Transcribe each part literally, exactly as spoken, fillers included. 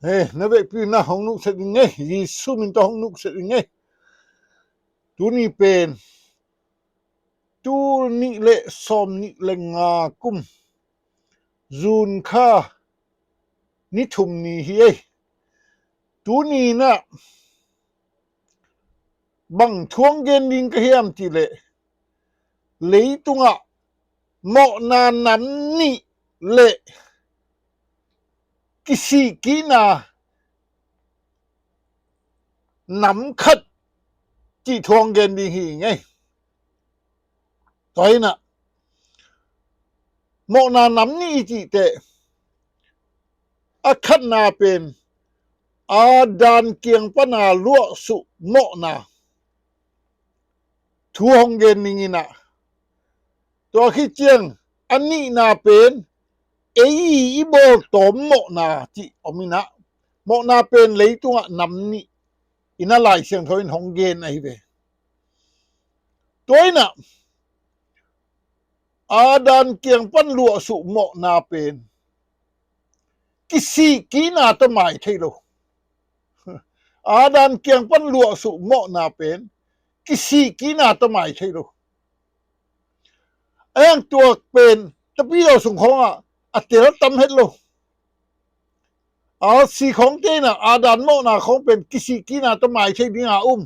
He, na vekpi na hong nukset ding ngei, Jesu min tawh hong nukset ding ngei. Tuni pen, tul nih le sawm nih le nga kum, June kha ni thum ni hi ei. Tuni na bang thu hong gen ding ka hiam cih leh, leitungah mawhna nam nih le kisihkihna nam khat cih thu hong gen ding hi ngei. Tua hi na, mawhna nam nih i cih teh, a khatna pen Adam kiang pana luahsuh mawhna thu hong gen ding in ah, tua khit ciang a nihna pen ei i bawl tawm mawhna cih om in ah, mawhna pen leitungah nam nih in a Lai Siangtho in hong gen ahi ve. Tua in ah, Adam kiang pan luahsuh mawhna pen kisihkihna tawh mai thei lo. Adam kiang pan luahsuh mawhna pen kisihkihna tawh mai thei lo. A yang tua pen tapidaw sung khawngah a tel tam het lo. R C khawngte in ah Adam mawhna khawng pen kisihkihna tawh mai thei dinga um.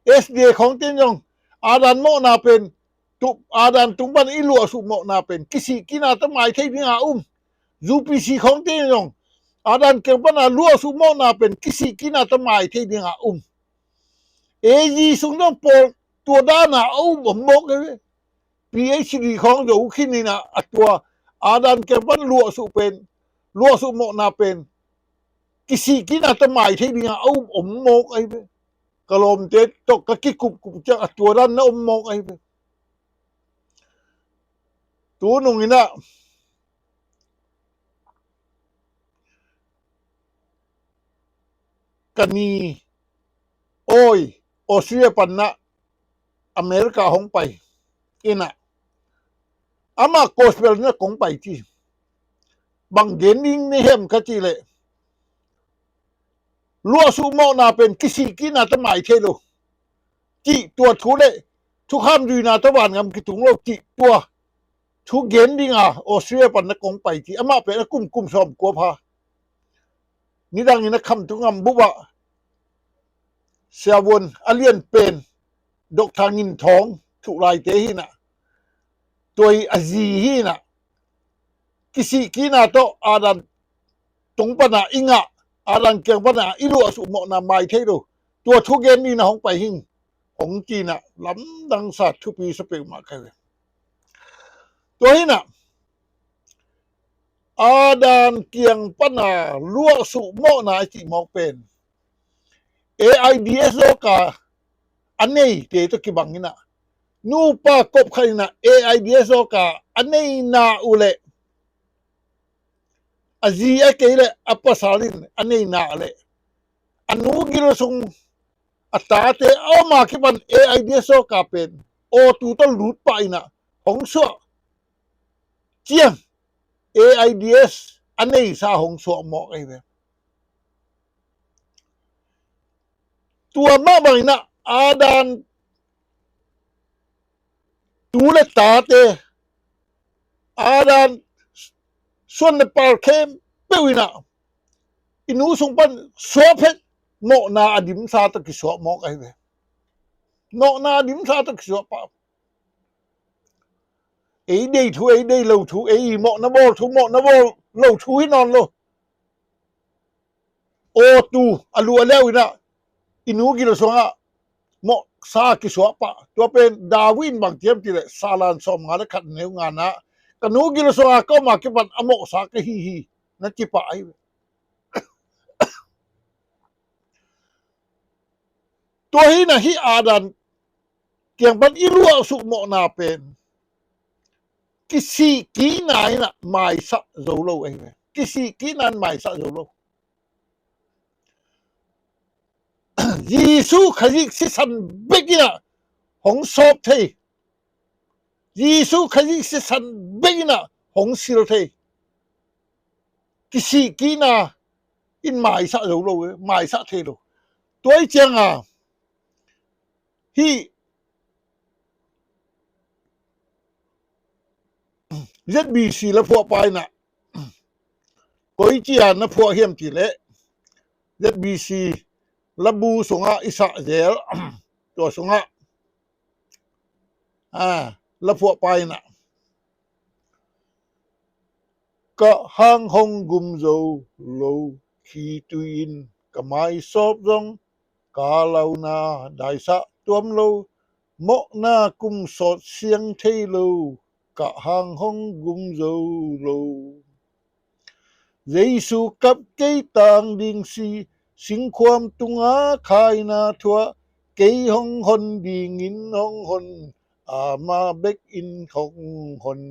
S D A khawngte in zong Adam mawhna pen tu, Adam tung pan i luahsuh mawhna pen kisihkihna tawh mai thei dinga um. U P C khawngte in zong Adam kiang pana luahsuh mawhna pen kisihkihna tawh mai thei dinga um. A G sung zong pawl tua dana a um om mawk ahi ve. P H D khawng zo khin in ah, a tua Adam kiang pan luahsuh pen, luahsuh mawhna pen kisihkihna tawh mai thei dinga a um om mawk ahi ve. Ka lawmte tawh ka kikupkup ciang a tua dan na om mawk ahi ve. Tu nung in ah ka ni awi Australia pan na America hong pai in ah, amah gospel na kong pai ci. Bang gen ding na hiam ka cih leh, luahsuh mawhna pen kisihkihna tawh mai thei lo cih tua thu le thukham zuina tawh vangam kitung lo cih tua thu gen dinga Australia pan na kong pai ci. Amah pen a kum kum sawm kua pha. Nidangin a Khamtung Gambup ah siavuan a lian pen Doctor Ngin Thawng Thuh Laite hi in ah, tua i a zi hi in ah, kisihkihna tawh Adam tung pana i ngah, Adam kiang pana i luahsuh mawhna mai thei lo. Tua thu gen dingin ah hong pai hing hong ci in ah, lamdang sa thupi sa peuhmah ka hi ve. Tua hi in ah, Adam kiang pana luahsuh mawhna i cih mawk pen A I D S zawka a neite tawh kibang in ah, nupa kop khat in ah A I D S zawka a neina uh leh, a zi a kei leh a pasal in a neina uh leh, a nu gil sung a tate a om a kipan A I D S zawka pen awtu tawh lut pah in ah hong suah ciang A I D S a neisa hong suah mawk ahi ve. Tua mah bangin ah Adam tu le tate, Adam suan le pal khempeuh in ah i nu sung pan suah phet mawhna a dimsa tawh kisuah mawk ahi ve. Mawhna a dimsa tawh kisuah pah. Ei dei thu, ei dei lo thu, ei mawhna bawl thu, mawhna bawl lo thu hi nawn lo. Awtu a lu a leu in ah i nu gil sungah mawhsa kisuah pah. Tua pen David in bang ci hiam cih leh, Salan sawmnga le khat neu ngana, ka nu gil sungah ka om a kipan a mawhsa ka hi hi, na ci pah ahi ve. Tua hi in ah hih Adam kiang pan i luahsuh mawhna pen kisihkihna in ah maisak zo lo ahi ve. Kisihkihna in maisak zo lo. Jesuh Khazih sisan bek in ah hong sawp thei. Jesuh Khazih sisan bek in ah hong sil thei. Kisihkihna in maisah zo lo, maisah thei lo. Tua i cianga hih Z B C la phuahpa inah koi cia na phuah hiam ti leh Z B C labu sungah i sah zel, tua sungah a la phuahpa inah ka hang hong gum zo lo, khitui in ka maisawp zong ka launa daisah tuam lo, mawhna kum sawt siang thei lo, ka hang hong gum zo lo. Jesu kap kei tang ding si, singkhuam tunga khaina thuah, kei hong hon dingin hong hon, ama bek in hong hon.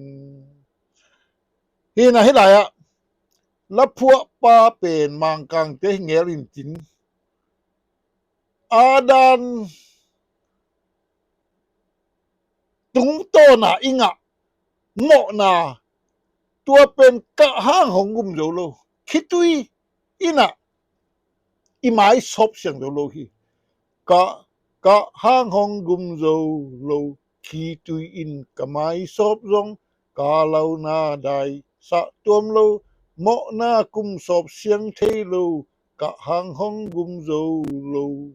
Hina hih lai-ah la phuahpa pen Mangkangte hi ngel in cin, Adam tungtawna i ngah mawhna tua pen ka hang hong gum zo lo. Khitui inah i maisawp siang zo lo hi. Ka, ka hang hong gum zo lo, khitui in ka maisawp zong ka launa daisah tuam lo, mawhna kum sawp siang thei lo, ka hang hong gum zo lo.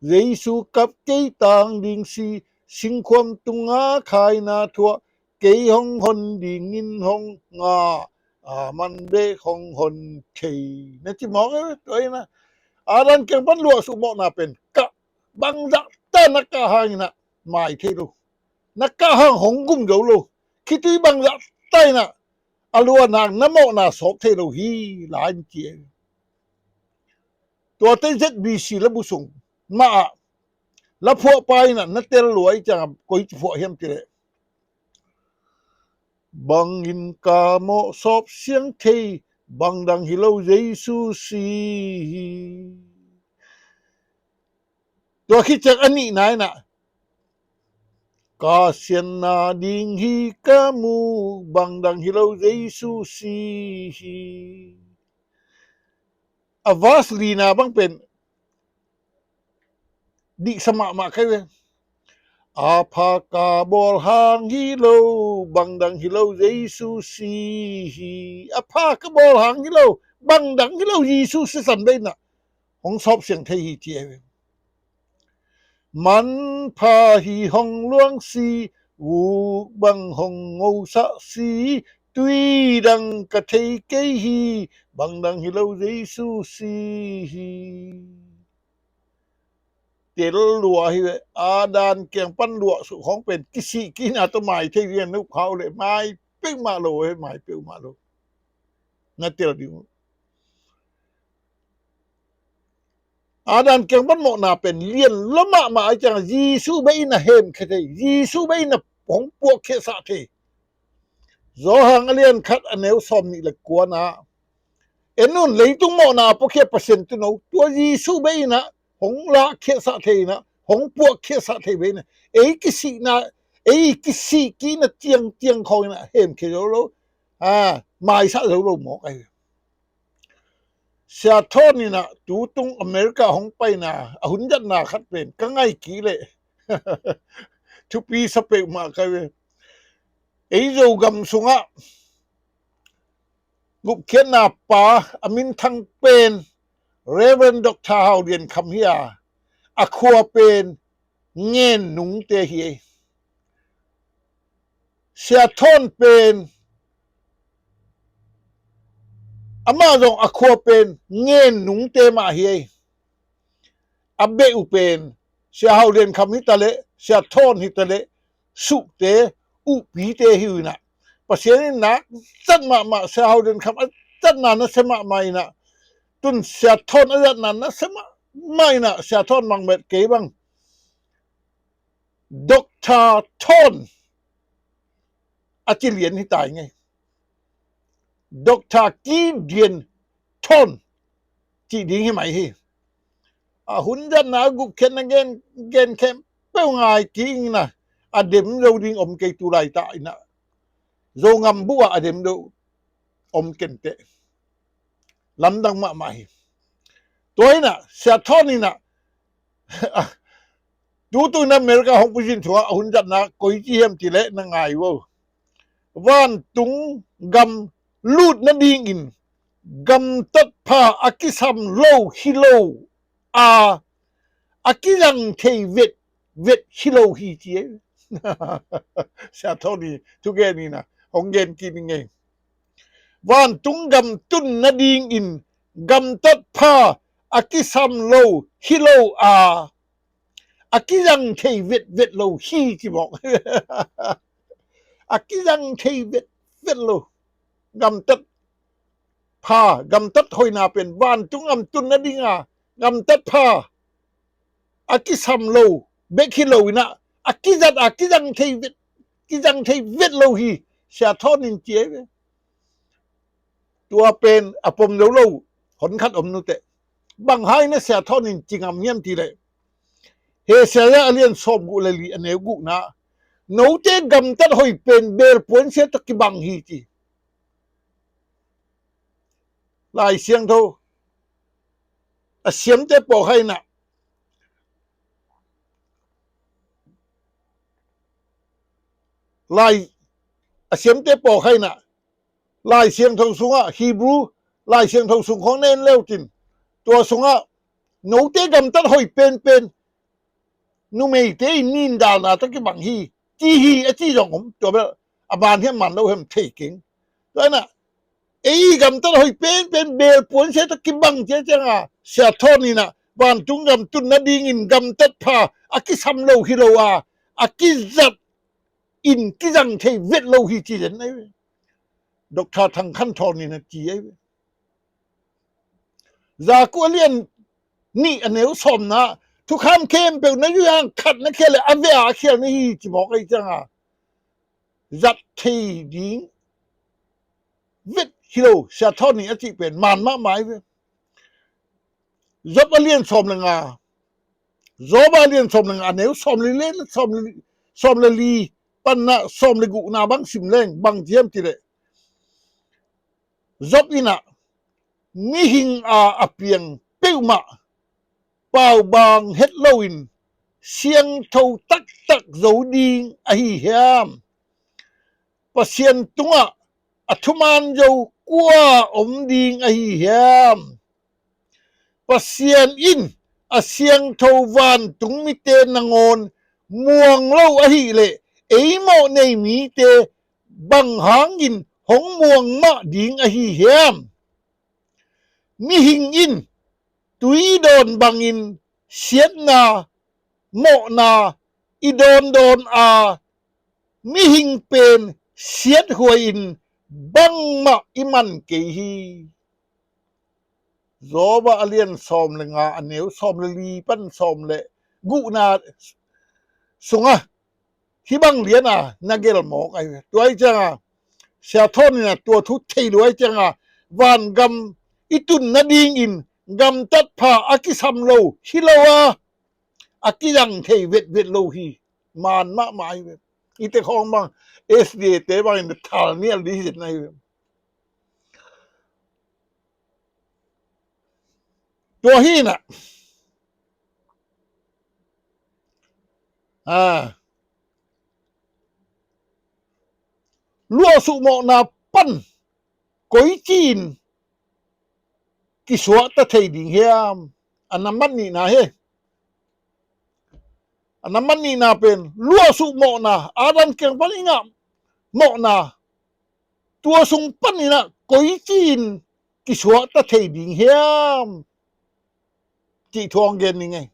Jesu kap kei tang ding si, singkhuam tunga khaina thuah, kei hong hon dingin hong ngah, aman bek hong hon thei. Na ci mawk e, tua ina Adam kiang pan luahsuh mawhna pen ka bangzah ta na ka hang inah mai thei lo. Na ka hang hong gum zo lo. Khitui bangzah ta inah a luahna na mawhna sawp thei lo hi lai in ci e. Tuate Z B C labu sung mah ah la phuahpa inah na tel lua i cianga koi ci phuah hiam ti leh bangin ka mawh sawp siang thei, bangdang hi lo Jesu si hi. Tua khit ciang a nihna inah ka sianna ding hi ka mu, bangdang hi lo Jesu si hi. A verse lina bang pen diksa mahmah kai ve. A pha ka bawl hang hi lo, bangdang hi lo Jesu si hi. A pha ka bawl hang hi lo, bangdang hi lo Jesu sisan bek inah hong sawp siang thei hi ci e ve. Manpha hi hong luang si, vuk bang hong ngosah si, tui dang ka thei kei hi, bangdang hi lo Jesu si hi. Tel lua hi ve. Adam kiang pan luahsuh khawng pen kisih kihna tawh mai thei ding a, na up khau leh mai peuhmah lo hi, mai peuhmah lo. Na tel ding uh. Adam kiang pan mawhna pen lian lua mahmah a, i ciang Jesu bek inah hemkhia thei, Jesu bek inah hong puahkhiasah thei. Johan a lian khat a neu sawm nih le kuana en un, leitung mawhna a puakhia Pasian tuuno tua Jesu bek inah hong lahkhiasah thei inah, hong puahkhiasah thei bek inah ei kisihna, ei kisih kihna ciangciang khawng inah hemkhia zo lo, a maisah zo lo mawk ahi. Sia Thawn inah tutung America hong paina a hun zatna khat pen ka ngaih kik leh thupi sa peuhmah kai ve. Ei Zogam sungah gupkhiatna pa a minthang pen Reverend Doctor Hau Lian Kham hi a, a khua pen Ngen Nungte hi ei. Sia Thawn pen amah zong a khua pen Ngen Nungte mah hi ei. A beh uh pen Sia Hau Lian Kham hi taleh, Sia Thawn hi taleh, Suhte, Uhpite hi uh inah, Pasian in nak zat mahmah, Sia Hau Lian Kham a zatna nasia mahmah inah, tun Sia Thawn a zatna nasia mahmah inah, Sia Thawn mangmet kei bang Doctor Thawn a ci lian hi tai ngei. Doctor Gideon Thawn cih ding hi mai hi. A hun zatna a gupkhiatna gen, gen khempeuh ngai kik inah, a dem zo ding om kei tu laitak inah. Zogam buh ah a dem zo om kenteh. lamdang mahmah hi. Tua inah Sia Thawn inah tutu in America hong puzin thu a hun zatna koi ci hiam ti leh na ngai vo. Vantung gam lut nadingin gamtat pha a kisam lo hi lo a, a kizang thei vet vet hi lo hi ci e. Sia Thawn i thugen inah hong gen kik ning e. Vantung gam tun nadingin gamtat pha a kisam lo hi lo a, a kizang thei vet vet lo hi ci mawk. A kizang thei vet vet lo. Gamtat pha, gamtat hoihna pen vantung gam tun nadinga gamtat pha a kisam lo bek hi lo inah a kizat a kizang thei vet, kizang thei vet lo hi. Sia Thawn in ci e ve. Tua pen a pom lo lo hon khat om nuteh. Bang hang inah Sia Thawn in ci ngam hiam ti leh, Isaiah a lian sawmguk le li a neu gukna, note gamtat hoih pen beel puansia tawh kibang hi ci. Lai Siangtho a siamte pawlkhat inah, Lai a siamte pawlkhat inah Lai Siangtho sungah, Hebrew Lai Siangtho sung khawng na en leu cin, tua sungah note gamtat hoih penpen numeite i nindalna tawh kibang hi ci hi a ci zong om. Tua bel a man hiam man lo hiam thei keng. Tua inah ei gamtat hoih penpen beel puansia tawh kibang ci a cianga Sia Thawn inah vantung gam tun nadingin gamtat pha a kisam lo hi lo a, a kizat in kizang thei vet lo hi ci zen ahi ve. Doctor Thang Khan Thawn inah ci ahi ve. Jakob a lian nih a neu sawmna, thukham khempeuh na zui hang khat na khial leh a veh a khial na hi ci mawk ahi cianga zat thei ding vet hi lo Sia Thawn in a cih pen man mahmah ahi ve. Job a lian sawm le nga, Job a lian sawm le nga a neu sawm le li, sawm le, sawm le li panna sawm le gukna bang sim leng bang ci hiam ti leh, Job inah mihing a a piang peuhmah paubaang het loin siangtho taktak zo ding ahi hiam? Pasian tungah a thuman zo kua om ding ahi hiam? Pasian in a siangtho vantung mite nangawn muang lo ahih leh ei mawh nei mite bang hangin hong muang mah ding ahi hiam? Mihing in tui dawn bangin siatna mawhna i dawndawn a, mihing pen siathuai in bangmah i man kei hi. Job a lian sawm le nga a neu sawm le li pan sawm le gukna sungah hih bang liana na gelh mawk ahi ve. Tua ahi cianga Sia Thawn inah tua thu thei lua ahi cianga vangam i tun nadingin gamtat pha a kisam lo hi lo a, a kizang thei vetvet lo hi. Man mahmah ahi ve. Ite khawng bang S D A te bangin thal nial dih hi zetna ahi ve. Tua hi inah a luahsuh mawhna pan koici-in kisuahta thei ding hiam? A nambat nihna hi. A nambat nihna pen luahsuh mawhna, Adam kiang pan i ngah mawhna, tua sung pan inah koici-in kisuahta thei ding hiam? Cih thu hong gen ning ei.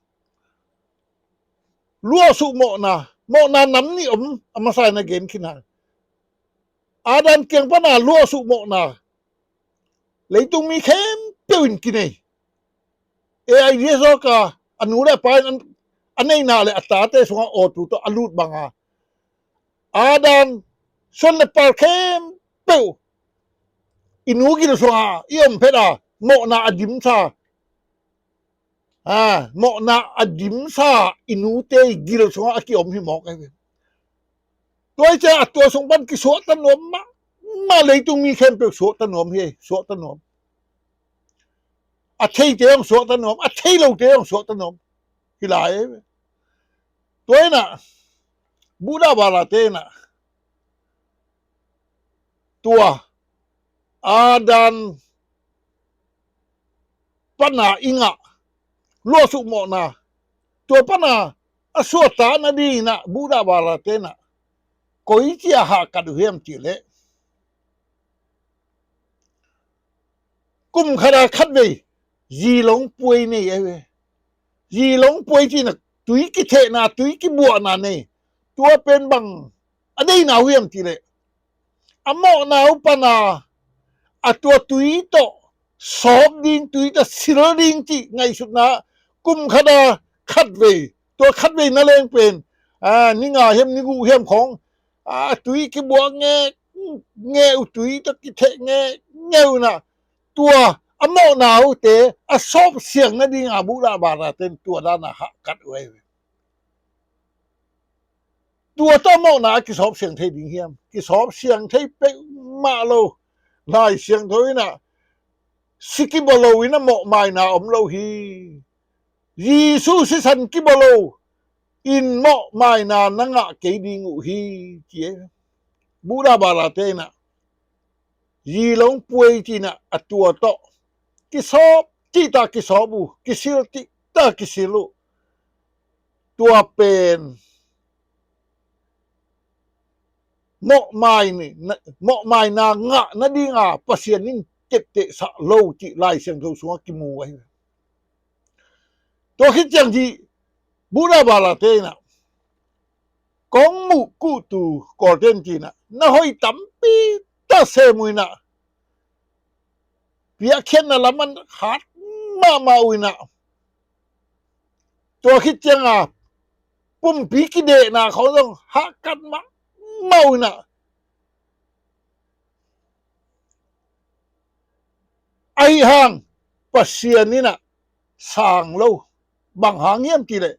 Luahsuh mawhna, mawhna nam nih om a masa in a gen khin hang. Adam kiang pana luahsuh mawhna leitung mi khempeuh in kinei. A I D S zawka a nu le a pa in a neihna le a tate sungah awtu tawh a lut banga Adam suan le pal khempeuh i nu gil sunga i om phet a mawhna a dimsa, a mawhna a dimsa i nute i gil sunga a kiom hi mawk ahi ve. Tua hi ciang a tua sung pan kisuahta nuam mah, mah leitung mi khempeuh suahta nuam hi, suahta nuam. a theite hong suakta nuam, a thei lote hong suakta nuam hi lai ei ve. Tua inah Buddha barate inah tua Adam pana i ngah luahsuk mawhna, tua pana a suahta nading inah Buddha barate inah koici a hahkat uh hiam cih leh, kum khata khatvei zilong puai nei ahi ve. Zilong puai cih inah tui kithehna, tui kibuahna nei. Tua pen bang a deina uh hiam cih leh, a mawhna uh pana a tua tui tawh sawp ding, tui tawh sil ding cih ngaihsutna, kum khata khatvei, tua khatvei na leng pen, a, ni nga hiam ni guk hiam khawng, a, tui kibuah ngekngek uh, tui tawh kitheh ngekngek uh inah tua a mawhna uhte a sawpsiang nadinga Buddha barate in tua dana hahkat uh ahi ve. Tua tawh a mawhna a kisawpsiang thei ding hiam? Kisawpsiang thei peuhmah lo. Lai Siangtho inah si kibaw lo inah mawhmaina om lo hi. Jesu sisan kibaw lo in mawhmaina na ngah kei ding uh hi, ci e. Buddha barate inah zilong puai cih inah a tua tawh kisawp cihta kisawp uh, kisil cihta kisil uh. Tua pen mawhmai ni, mawhmaina ngah nadinga Pasian in keptehsak lo cih Lai Siangtho sungah kimu ahi. Tua khit ciang cih Buddha barate inah kong muh kuhtu Kawlten cih inah na hoih tampi tak sem uh inah piakkhiatna lam an hat mahmah uh inah, tua khit cianga pumpi kidehna khawng zong hahkat mahmah uh inah, ahi hang Pasian inah sang lo. Bang hang hiam cih leh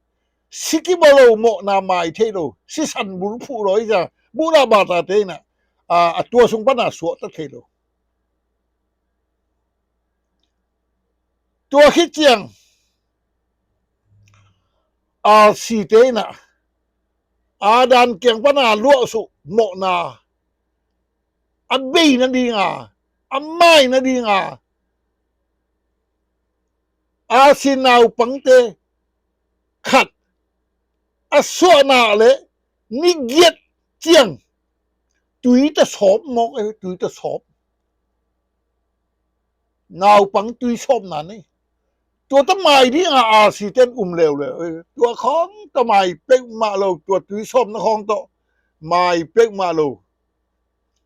si kibaw lo, mawhna mai thei lo, sisan bulphuh lo ahi zia Buddha barate inah, a, a tua sung pana suakta thei lo. Tua khit ciang alsite inah Adam kiang pana luahsuk mawhna a bei nadinga, a mai nadinga alsi naupangte khat a suahna le ni giat ciang tui tawh sawp mawk e, tui tawh sawp. Naupang tui sawpna nei. Tua tawh mai dinga alsite in um leuleu e. Tua khawng tawh mai peuhmah lo, tua tui sawpna khawng tawh mai peuhmah lo.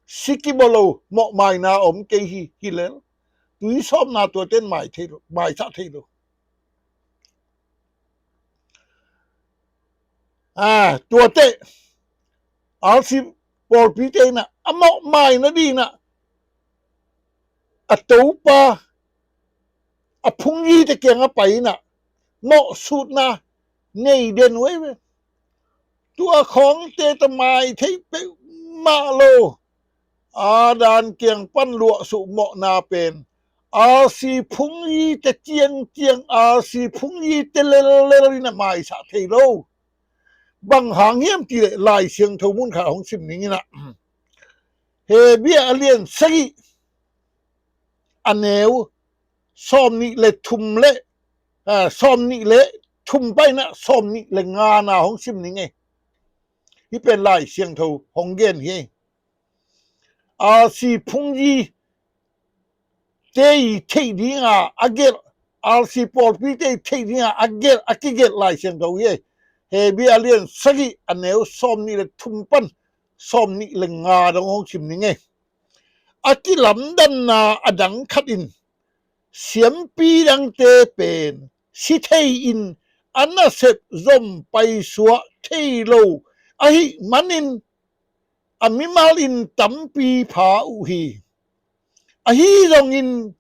Si kibaw lo, mawhmaina om kei hi, hi lel. Tui sawpna tuate in mai thei lo, maisak thei lo. A, tuate alsi pawlpite inah a mawhmai nadinah a topa a phungzite kiangah pai inah mawhsutna nei den uh ahi ve. Tua khawngte tawh mai thei peuhmah lo. Adam kiang pan luahsuk mawhna pen alsi phungzite ciangciang, alsi phungzite lellel inah maisak thei lo. Bang hang hiam cih leh Lai Siangtho mun khat hong sim ning inah, Hebru a lian sagih a neu sawmnih le thum le, a, sawmnih le thum paina sawmnih le ngana hong sim ning e. Hih pen Lai Siangtho hong gen hi. Alsi phungzite i theih dinga a gelh, alsi pawlpite i theih dinga a gelh, a kigelh Lai Siangtho hi. Hebru a lian sagih a neu sawmnih le thum pan sawmnih le nga dong hong sim ning e. A kilamdanna a dang khat in siampi dangte pen si thei-in a nasep zom paisuak thei lo ahih manin a mimal in tampi pha uh hi. Ahi zongin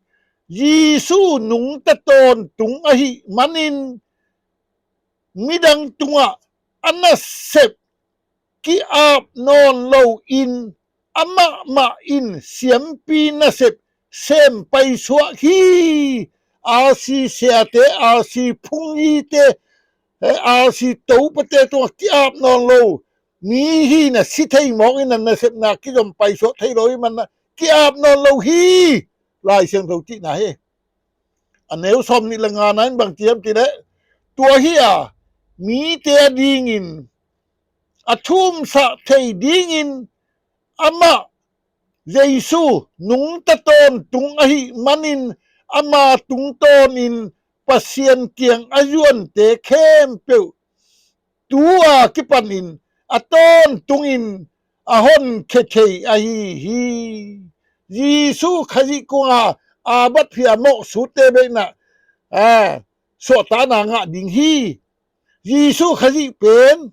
Jesu nungta tawntung ahih manin midang tungah a nasep ki-ap nawn loin amah mah in siampi nasep sem paisuak hi. R C siate, R C phungyite, eh, R C topate tungah ki-ap nawn lo. Mi hihna si thei mawk in a nasepna kizom paisuak thei lo ahih manin a ki-ap nawn lo hi. Lai Siangtho cihna hi. A neu sawm nih le ngana in bang ci hiam cih leh, tua hi a, mite a dingin a thumsak thei dingin amah Jesu nungta tawntung ahih manin ama tungtawnin Pasian kiang a zuante khempeuh tu-a kipanin a tawntungin a honkhia thei ahi hi. Jesu Khazih kungah a batphia mawhsutte bek in a, a, suahtakna ngah ding hi. Jesu Khazih pen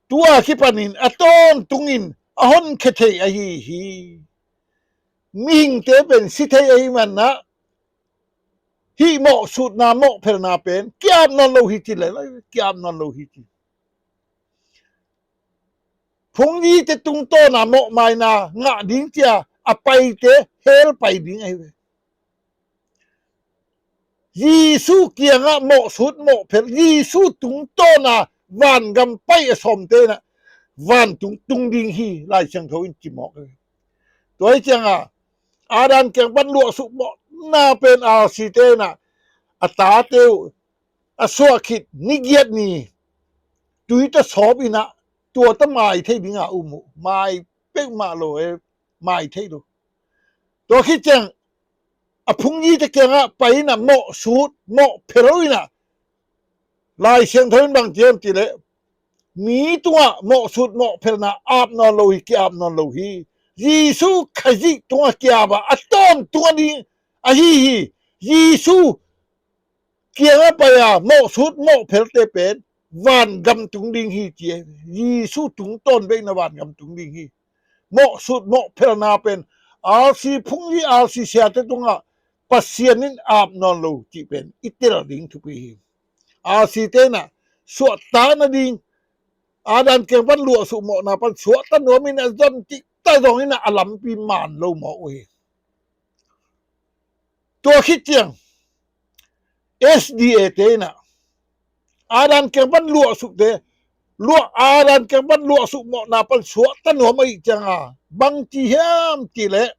tu-a kipanin a tawntungin a honkhia thei ahi hi. Mihingte pen si thei ahih manin a, hih mawhsutna, mawhphelna pen ki-ap nawn lo hi ci lel, ki-ap nawn lo hi ci. Phungyite tungtawna mawhmaina ngah ding cia a paite hell pai ding ahi ve. Jesu kiangah mawhsut mawhphel, Jesu tungtawna vangam pai a sawmte in a vantung tung ding hi, Lai Siangtho in ci mawk hi. Tua hi cianga Adam kiang pan luahsuk mawhna pen R C te in a, a tate uh a suah khit ni giat ni tui tawh sawp in a, tua tawh mai thei dinga um uh, mai peuhmah lo e, mai thei lo. Tua khit ciang a phungyite kiangah pai in a mawhsut mawhphel in a, Lai Siangtho in bang ci hiam cih leh, mi tungah mawhsut mawhphelna ap nawn lo hi, ki-ap nawn lo hi. Jesu Khazih tungah ki-ap a, a tawntung a ding ahi hi. Jesu kiangah pai a mawhsut mawhphelte pen vangam tung ding hi ci e. Jesu tungtawn bek in a vangam tung ding hi. Mawhsut mawhphelna pen R C phungyi, R C siate tungah Pasian in ap nawn lo cih pen i tel ding thupi hi. R C te in a suahtak nading, Adam kiang pan luahsuk mawhna pan suahtak nuam in a zon cih ta zong in a, a lampi man lo mawk uh hi. Tua khit ciang S D A te in a Adam kiang pan luahsukte, luah, Adam kiang pan luahsuk mawhna pan suahtak nuam ahih cianga bang ci hiam cih leh,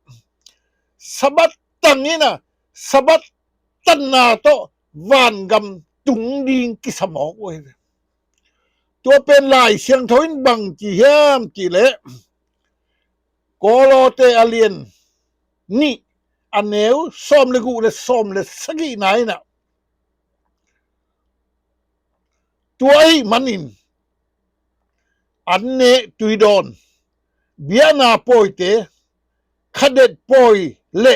Sabbath tang in a, Sabbath tanna tawh vangam tung ding kisa mawk uh hi. Tua pen Lai Siangtho in bang ci hiam cih leh, Kolose a lian nih, a neu sawm le guk le sawm le sagihna in a, tua ahih manin an neh tui dawn, biahna pawite, khadet pawi le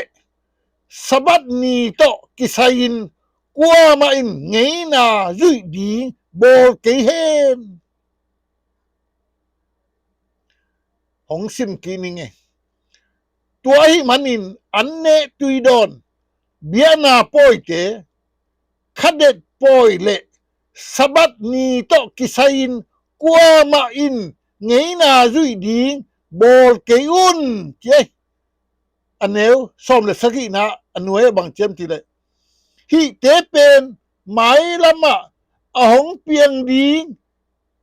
Sabbath ni tawh kisai-in kuamah in ngeina zuih ding bawl kei hen. Hong sim kik ning e. Tua ahih manin an neh tui dawn, biahna pawite, khadet pawi le Sabbath ni tawh kisai-in kuamah in ngeina zuih ding bawl kei un, ci e. A neu sawm le sagihna a nuai ah bang ci hiam cih leh, hihte pen mailamah a hong piang ding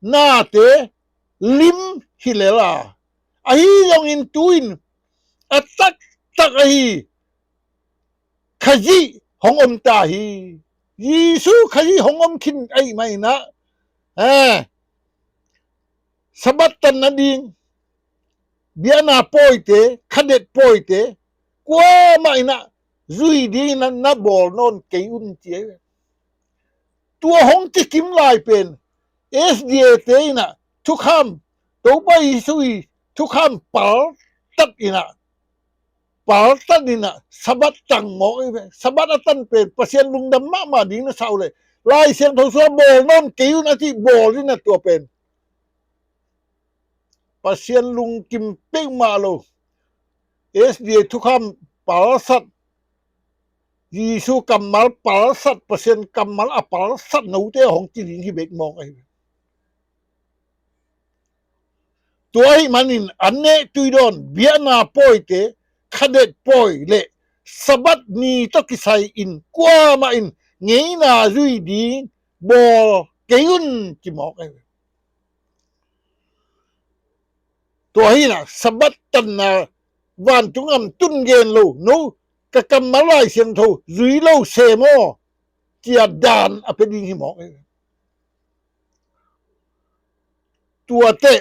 nate lim hi lel a, ahi zongin tu-in a taktak ahi Khazih hong om ta hi. Jesu Khazih hong om khin ahih mah in a, eh, Sabbath tan nading biahna pawite, khadet pawite, kuamah in a zuih ding in a na bawl nawn kei un, ci e. Tua hong kikim lai pen S D A te in a thukham, Topa Jesu i thukham paltat in a, paltat in a Sabbath tang mawk i ve. Sabbath a tan pen Pasian lungdam mahmah ding na sa uh leh, Lai Siangtho sungah bawl nawn kei un a cih bawl in a, tua pen Pasian lungkim peuhmah lo, S D A thukham palsat, Jesu kammal palsat, Pasian kammal a palsat note hong ci ding hi bek mawk ahi. Tua ahih manin an neh tui dawn, biahna pawite, khadet pawi le Sabbath ni tawh kisai in kuamah in ngeina zui ding bawl kei un, ci mawk ahi ve. Tua hi inah Sabbath tanna vantung gam tun gen lo, no, ka kammal Lai Siangtho zui lo se maw, ci-a dan a pia ding hi mawk ahi ve. Tuate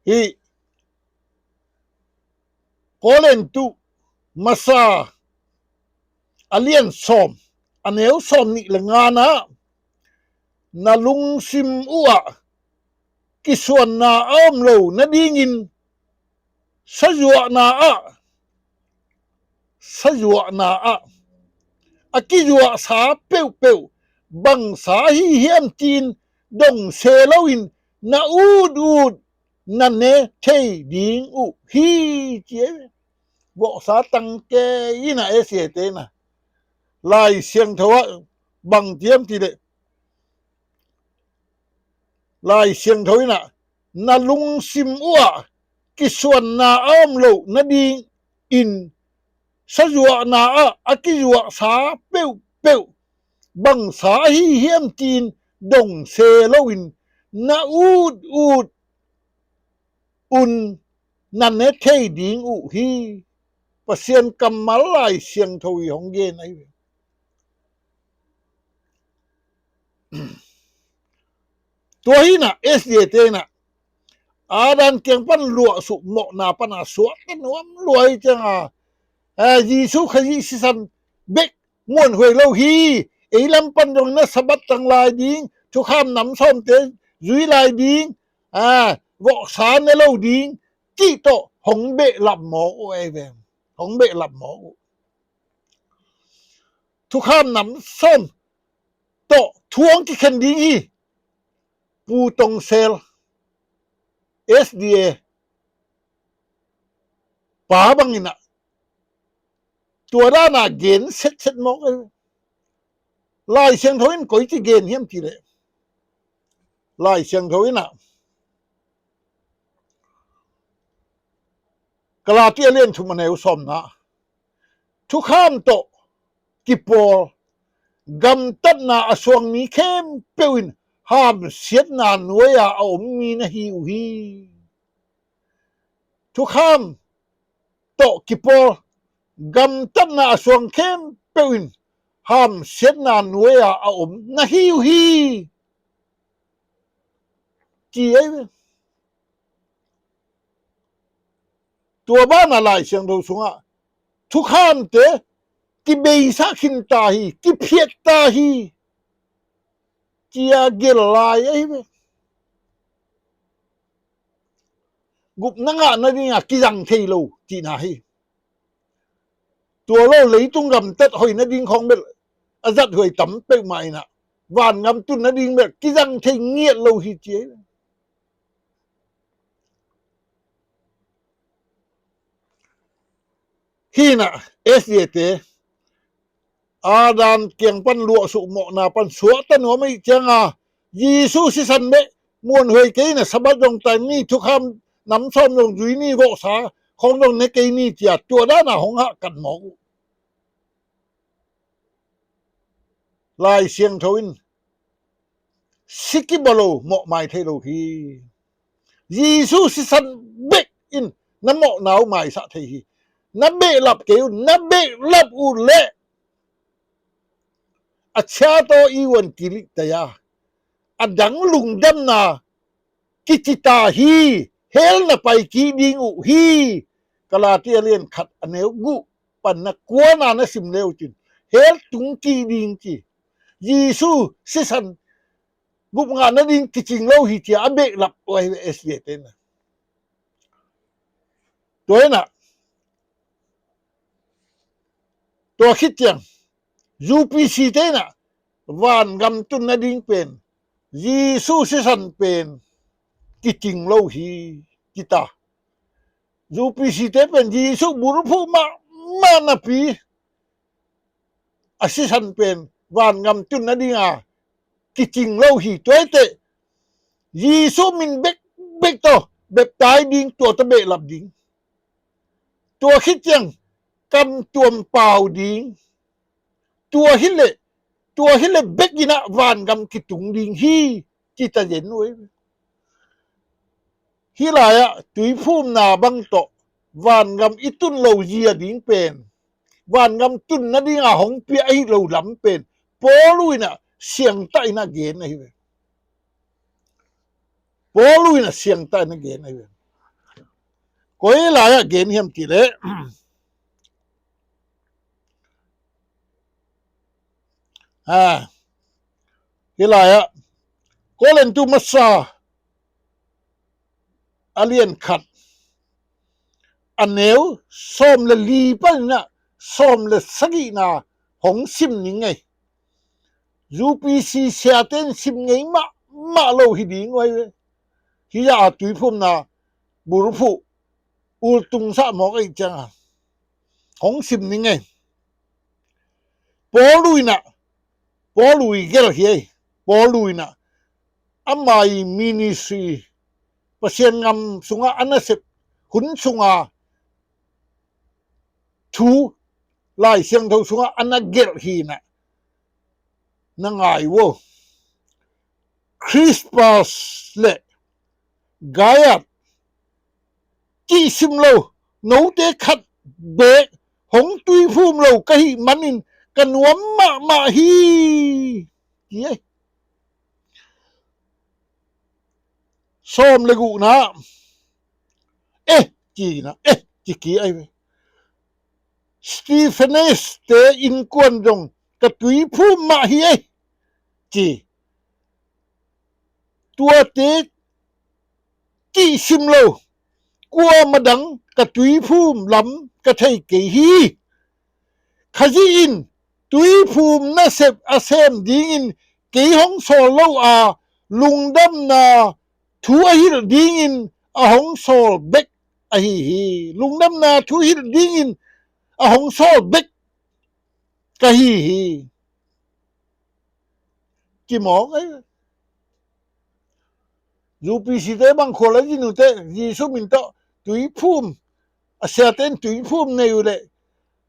hi Korintu masa a lian sawm, a neu sawm nih le ngana, na lungsim uhah kisuanna a om lo nadingin sazuahna ah, sazuahna ah a kizuahsa peuhpeuh bangsa ahi hiam tiin dong se loin na utut na ne thei ding uh hi, ci ahi ve. Vawhsa tangke inah S A te inah Lai Siangtho ah bang ci hiam cih leh, Lai Siangtho inah na lungsim uhah kisuanna a om loh nadingin sazuahna ah a kizuahsa peuhpeuh bangsa ahi hiam tiin dong se loin na utut un na ne thei ding uh hi. Pasian kammal Lai Siangtho i hong gen ahi ve. Tua hi inah S D A te inah Adam kiang pan luahsuh mawhna pana suakta nuam lua hi cianga, a, Jesu Khazih sisan bek muanhuai lo hi. Ei lam pan zong na Sabbath tang lai ding, thukham nam sawmte zui lai ding, a, vawhsa ne lo ding cih tawh hong behlap mawk uh ahi ve. Hong behlap mawk uh. Thukham nam sawm tawh thu hong kikhen ding hi. Pu Tong Sel, S D A pa bang inah tua dana gen setset mawk ahi ve. Lai Siangtho in koici gen hiam cih leh, Lai Siangtho inah Galati a lian thum a neu sawmna, thukham tawh kipawl gamtatna a suang mi khempeuh in hamsiatna nuai-a a om mi na hi uh hi. Thukham tawh kipawl gamtatna a suang khempeuh in hamsiatna nuai-a a om na hi uh hi, ci ahi ve. Tua bana Lai Siangtho sungah thukhamte kibeisa khin ta hi, kiphiat ta hi, ci-a gel lai ahi ve. Gupna ngah nadinga kizang thei lo cihna hi. Tua lo leitung gamtat hoih nading khawng bel a zathuai tam peuhmah inah vangam tun nading bel kizang thei ngiat lo hi, ci ahi ve. Hi inah S D A te Adam kiang pan luahsuh mawhna pan suakta nuam ahih cianga Jesu sisan bek muanhuai kei ni, Sabbath zong tai ni, thukham nam sawm zong zui ni, vawhsa khawng zong ne kei ni, ci-a tua dana hong hahkat mawk uh. Lai Siangtho in si kibaw lo mawhmai thei lo hi. Jesu sisan bek in na mawhna uh maisak thei hi. Na behlap kei uh, na behlap uh leh a ciat aw i uan kilih tai-a a dang lungdamna kici ta hi. Hell na pai kik ding uh hi. Galati a lian khat a neu guk pan na kuana na sim le uh cin, hell tung kik ding ci. Jesu sisan gupngah nading kicing lo hi, ci-a a behlap uh ahi ve, S D A te inah. Tua inah tua khit ciang U P C te inah vangam tun nading pen Jesu sisan pen kicing lo hi, ci ta. U P C te pen Jesu bulphuh mahmah napi a sisan pen vangam tun nadinga kicing lo hi. Tua hi teh Jesu min bekbek tawh beptai ding, tua tawh behlap ding. Tua khit ciang kam tuam pau ding. Tua hileh, tua hileh bek in ah vangam kitung ding hi, ci ta zen uh ei. Hih lai-ah tuiphumna bang tawh vangam i tun lo zia ding pen, vangam tun nadinga hong pia ahi lo lam pen Paul in ah siangtah in ah gen ahi ve. Paul in ah siangtah in ah gen ahi ve. Koi lai-ah gen hiam cih leh, ha, hih lai-ah Korintu masa a lian khat, a neu sawm le li panin ah sawm le sagihna hong sim ning ei. UPC siate in sim ngei mahmah lo hi ding uh ei. Hih a tuiphumna bulphuh ultungsah mawk ei cianga hong sim ning ei. Paul in ah, Paul i gelh hi ei. Paul in ah ama i ministry, Pasian gam sungah a nasep hun sunga thu, Lai Siangtho sungah a na gelh hi in ah, na ngai uh aw. Krispas le Gaius, cihsim lo, note khat beek hong tuiphum lo ka hih manin ka nuam mahmah hi, ci ei. Sawm le gukna, eh, ci na, eh, ci kik ei ve. Stephanas te innkuan zong ka tuiphum mah hi ei, ci. Tuate cihsim lo, kuamah dang ka tuiphum lam ka thei kei hi. Khazih in tuiphum nasep a sem dingin kei hong sawl lo a, lungdamna thu a hilh dingin a hong sawl bek ahi hi. Lungdamna thu hilh dingin a hong sawl bek ka hi hi, ci mawk ei. UPC te bang khua le zinu te Jesu min tawh tuiphum, a siate in tuiphum nei uh leh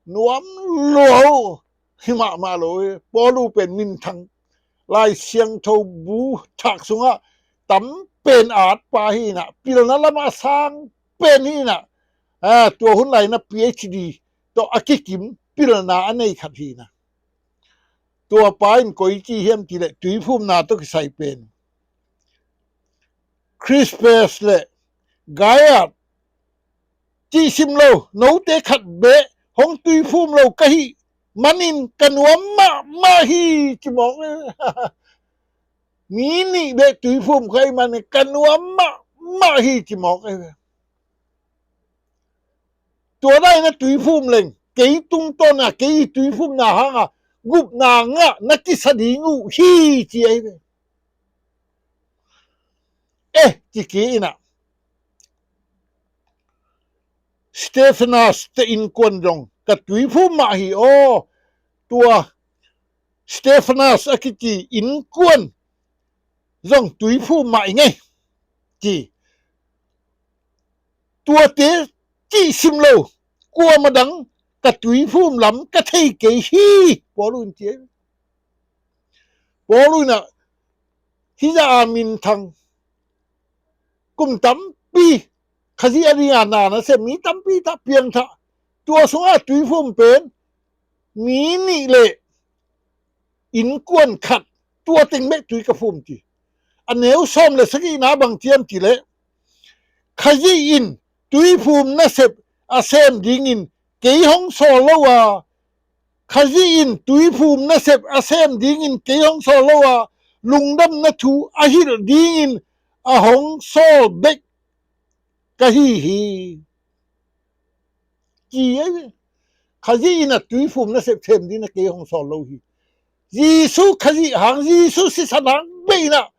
nuam lua uh hi mahmah lo ei. Paul uh pen minthang, Lai Siangtho bu thak sungah tam pen at pa hi in ah, pilna lamah a sang pen hi in ah, a, tua hun lai in ah PhD tawh a kikim pilna a nei khat hi in ah. Tua pa in koi ci hiam cih leh tuiphumna tawh kisai pen Krispas le Gaius cihsim lo, note khat beek hong tuiphum lo ka hih manin ka nuam mahmah hi, ci mawk. Mi nih beek tuiphum ka hih manin ka nuam mahmah hi, ci mawk. Tua dan in a tuiphum leng kei tungtawn a, kei i tuiphumna hanga gupna ngah na kisa ding uh hi, ci ahi ve. Eh, ci kik in ah Stephanas te innkuan zong ka tuiphum mah hi aw. Tua Stephanas a kici innkuan zong tuiphum mah i ngei, ci. Tuate cihsim lo, kuamah dang ka tuiphum lam ka thei kei hi, Paul in ci. Paul in ah hih zah a minthang, kum tampi Khazih a dinga na na sem mi tampi tah piangthak, tua sungah tuiphum pen mi nih le innkuan khat, tua teng bek tui ka phum, ci. A neu sawm le sagihna bang ci hiam cih leh, Khazih in tuiphum nasep a sem dingin kei hong sawl lo a, Khazih in tuiphum nasep a sem dingin kei hong sawl lo a, lungdamna thu a hilh dingin a hong sawl bek ka hi hi, ci ahi ve. Khazih in a tuiphum nasep sem dingin a kei hong sawl lo hi. Jesu Khazih hang, Jesu sisan hang bek in a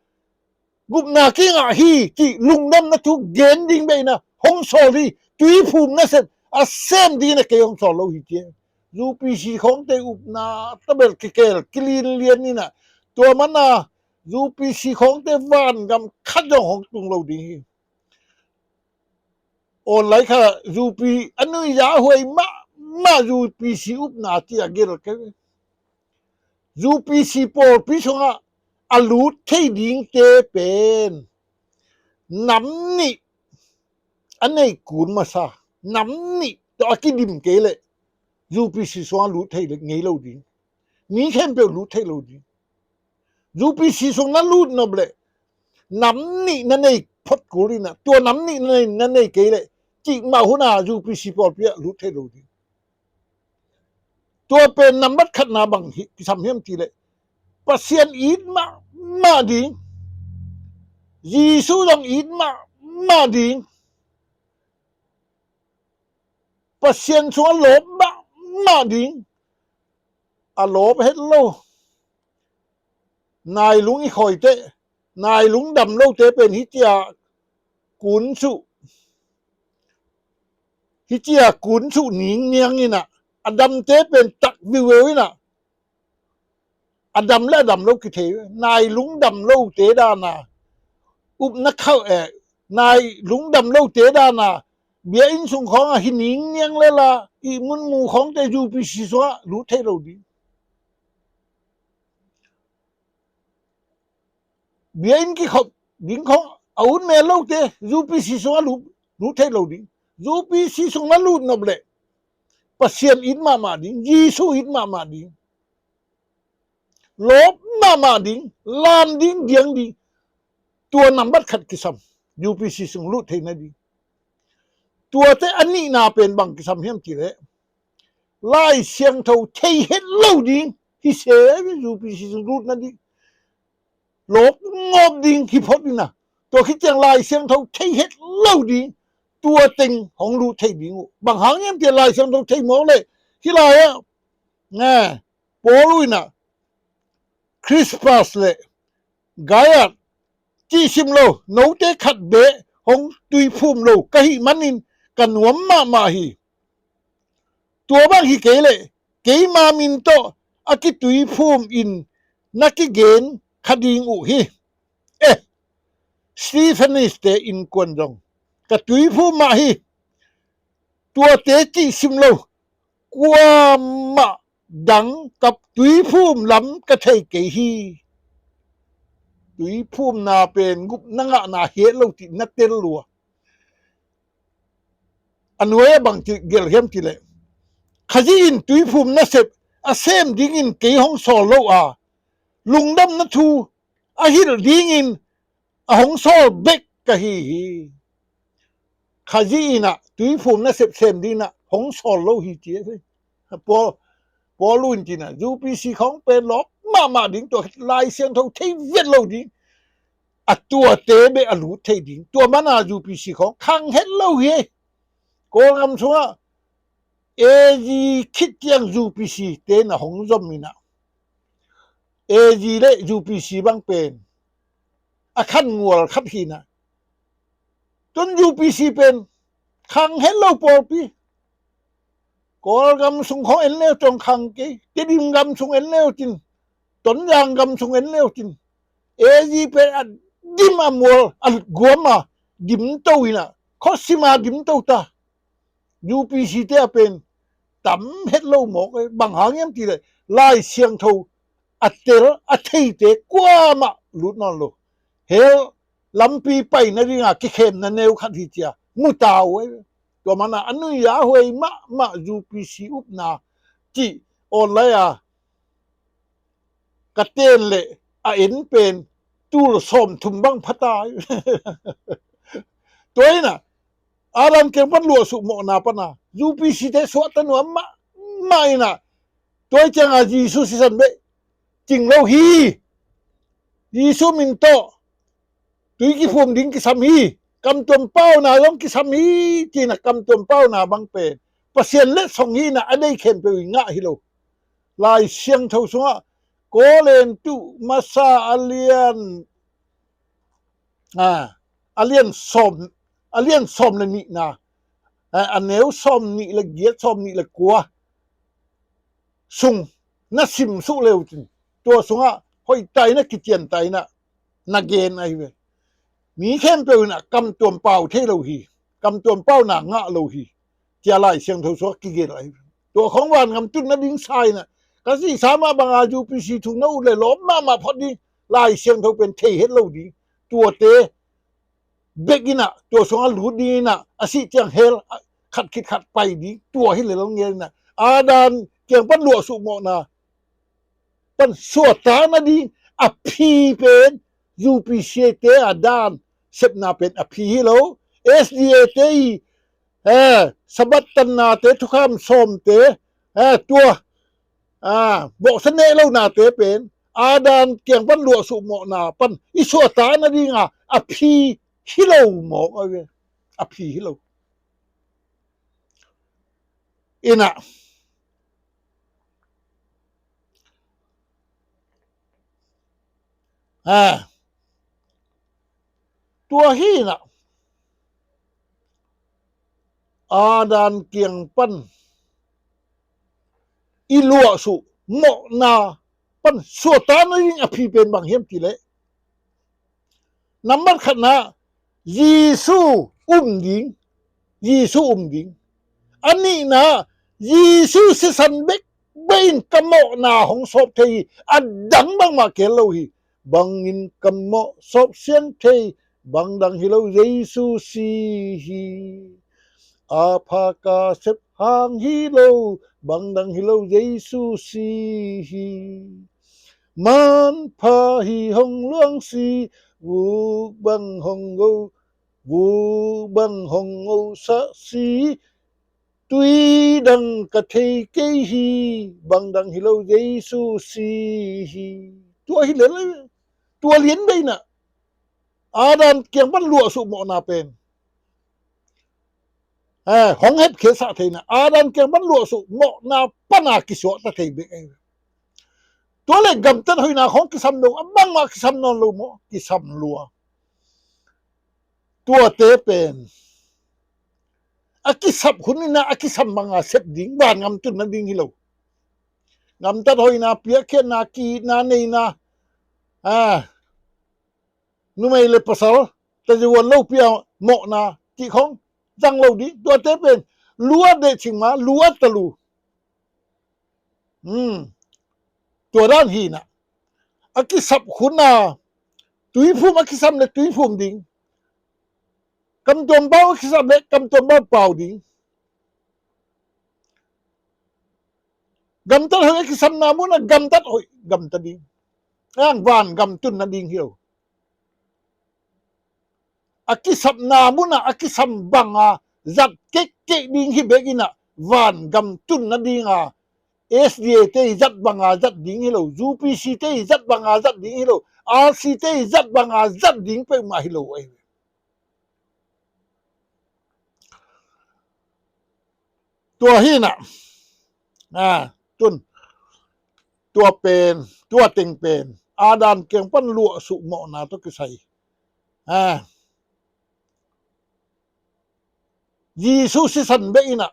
gupna kingah hi, cih lungdamna thu gen ding bek in a hong sawl hi. Tuiphum nasep a sem dingin a kei hong sawl lo hi, ci. UPC khawngte upna tabel kikel kilinlian in a, tua man a UPC khawngte vangam khat zong hong tung lo ding hi. online khat ah U P C a nuihzah huai mahmah U P C upna ci a gelh kei. U P C pawlpi sungah a lut thei dingte pen nam nih a nei kun masa, nam nih tawh a kidim kei leh U P C sungah lut thei ngei lo ding. Mi khempeuh lut thei lo ding. U P C sung na lut nop leh nam nih na nei phot kul inah, tua nam nih na nei, na nei kei leh cih mah hun a U P C pawlpi ah lut thei lo ding. Tua pen nambat khatna bang hi, kisam hiam cih leh Pasian it mahmah ding, Jesu zong it mahmah ding, Pasian sungah lawp mahmah ding. A lawp het lo. Nailung i khawite, nailung dam lote pen hih cia kun suh, hih cia kun suh ningniang inah, a damte pen tak viuveu inah, a dam le a dam lo kithei. Nailung dam lote dana upna khauh eh, nailung dam lote dana biainn sung khawngah hi ningniang le la, ihmun mu khawngte U P C sungah lut thei lo ding. Biainn kikhop ding khawng a ut mel lote U P C sungah lut, lut thei lo ding. U P C sung na lut nop leh Pasian it mahmah ding, Jesu it mahmah ding, lawp mahmah ding, lam ding, diang ding. Tua nambat khat kisam, U P C sung lut theihna ding. Tuate a nihna pen bang kisam hiam cih leh Lai Siangtho thei het lo ding hi se, U P C sung lutna ding. Lawp ngawp ding hi phot inah, tua khit ciang Lai Siangtho thei het lo ding. Tua teng hong lut thei ding uh. Bang hang hiam cih leh Lai Siangtho thei mawk leh hih lai-ah, ne, Paul uh inah Krispas le Gaius cih sim lo, note khat beh hong tuiphum lo ka hih manin ka nuam mahmah hi. Tua bang hi kei leh keima min tawh a kituiphum in na kigen kha ding uh hi. Eh, Stephanas te innkuan zong ka tuiphum mah hi. Tuate cih sim lo, kuamah dang ka tuiphum lam ka thei kei hi. Tuiphumna pen gupna ngahna hi het lo cih na tel lua. A nuai-ah bang ci gelh hiam cih leh, Khazih in tuiphum nasep a sem dingin kei hong sawl lo a, lungdamna thu a hilh dingin a hong sawl bek ka hi hi. Khazih inah tuiphum nasep sem dingin ah hong sawl lo hi ci a si. Paul, Paul uh in ci inah U P C khawng pen lawp mahmah ding, tua Lai Siangtho thei vet lo ding. A tuate beh a lut thei ding. Tua mana U P C khawng khang het lo hi. Kawlgam sungah A G khit ciang U P C te na hong zom inah, A G le U P C bang pen a khan ngual khat hi inah, tun U P C pen khang het lo pawlpi. Kawlgam sung khawng en leu tong khang kei, Tedim gam sung en leu cin, Tonzang gam sung en leu cin, A G pen a dim a mual a guam a dim to inah, khuasim a dim to ta. U P C te a pen tam het lo mawk ei. Bang hang hiam cih leh Lai Siangtho a tel a theite kuamah lut nawn lo. Hell lampi paina dinga kikhemna neu khat hi cia mu ta uh ei. Tua mana a nuihzah huai mahmah U P C upna cih online a ka ten leh a en pen tul sawmthum bang pha ta. Tua inah Adam kiang pan luahsuh mawhna pana U P C te suahta nuam mahmah inah, tua cianga Jesu sisan beh cing lo hi. Jesu min tawh tui kiphum ding kisam hi. Kamtuam pauna zong kisam hi. Ci inah kamtuam pauna bang pen Pasian letsong hi inah a deih khempeuh i ngah hi lo. Lai Siangtho sungah Korintu masa a lian, a, a lian sawm, a lian sawm le nihna, a, a neu sawm nih le giat, sawm nih le kua sung na sim suh leu cin, tua sungah hoih ta inah, kician ta inah na gen ahi ve. Mi khempeuh inah kamtuam pau thei lo hi. kamtuam pauna ngah lo hi, cia Lai Siangtho sua kigelh ahi. Tua khong vangam tun nading sa inah, ka sihsa mah banga U P C thu na ut le lawm mahmah phot ding, Lai Siangtho pen thei het lo ding. Tuate bek inah, tua sungah lut ding inah, a sih ciang hell khat khit khat pai ding, tua hi le lo ngel inah, Adam kiang pan luahsuh mawhna pan suahtak nading a phi pen U P C te a dan sepna pen a phi hi lo. S D A te i, eh, Sabbath tannate, thukham sawmte, eh, tua, ah, bawhsa neh lonate pen Adam kiang pan luahsuh mawhna pan i suahtak nadinga a phi hi lo mawk a ve. A phi hi lo. Inah, ah, tua hi inah, Adam kiang pan i luahsuh mawhna pan suahtak nading a phi pen bang hiam cih leh, nambat khatna, Jesu um ding, Jesu um ding. A nihna, Jesu sisan bekbek in ka mawhna hong sawp thei hi, a dang bangmah kihel lo hi. Bangin ka mawh sawp siang thei, bang dang hi lo, Jesu si hi. A pha ka sep hang hi lo, bang dang hi lo, Jesu si hi. Manpha hi hong luang si, vuk bang hong go, vuk bang hong go sah si, tui dang ka thei kei hi, bang dang hi lo, Jesu si hi. Tua hi le, tua lian bei inah Adam kiang pan luahsuh mawhna pen, eh, hong hepkhiatsah thei inah, Adam kiang pan luahsuh mawhna pana kisuahta thei bek ahi. Tua le gamtat hoihna khong kisam lo, a bangmah kisam nawn lo maw, kisam lua. Tuate pen a kisap hun inah a kisam banga sep ding, vangam tun nading hi lo. Gamtat hoihna, piakkhiatna, ki-itna, neihna, ah, numei le pasal tazivuan lopi a mawhna cih khong zang lo ding. Tuate pen lu a deh cing ma, lu a talu. Hmm. Tua dan hi inah, a kisap hun a, tuiphum a kisam le tuiphum ding. Kamtuam pau a kisam le kamtuam pau pau ding. Gamtat hoih a kisamna munah gamtat hoih gamta ding. Ang vangam tun nading hi lo. A kisapna munah a kisam banga zat kekkek ding hi bek inah, vangam tun nadinga S D A te i zat banga zat ding hi lo, U P C te i zat banga zat ding hi lo, R C te i zat banga zat ding peuhmah hi lo ahi. Tua hi inah, ah, tun, tua pen, tua teng pen Adam kiang pan luahsuh mawhna tawh kisai, ah, Jesu sisan bek inah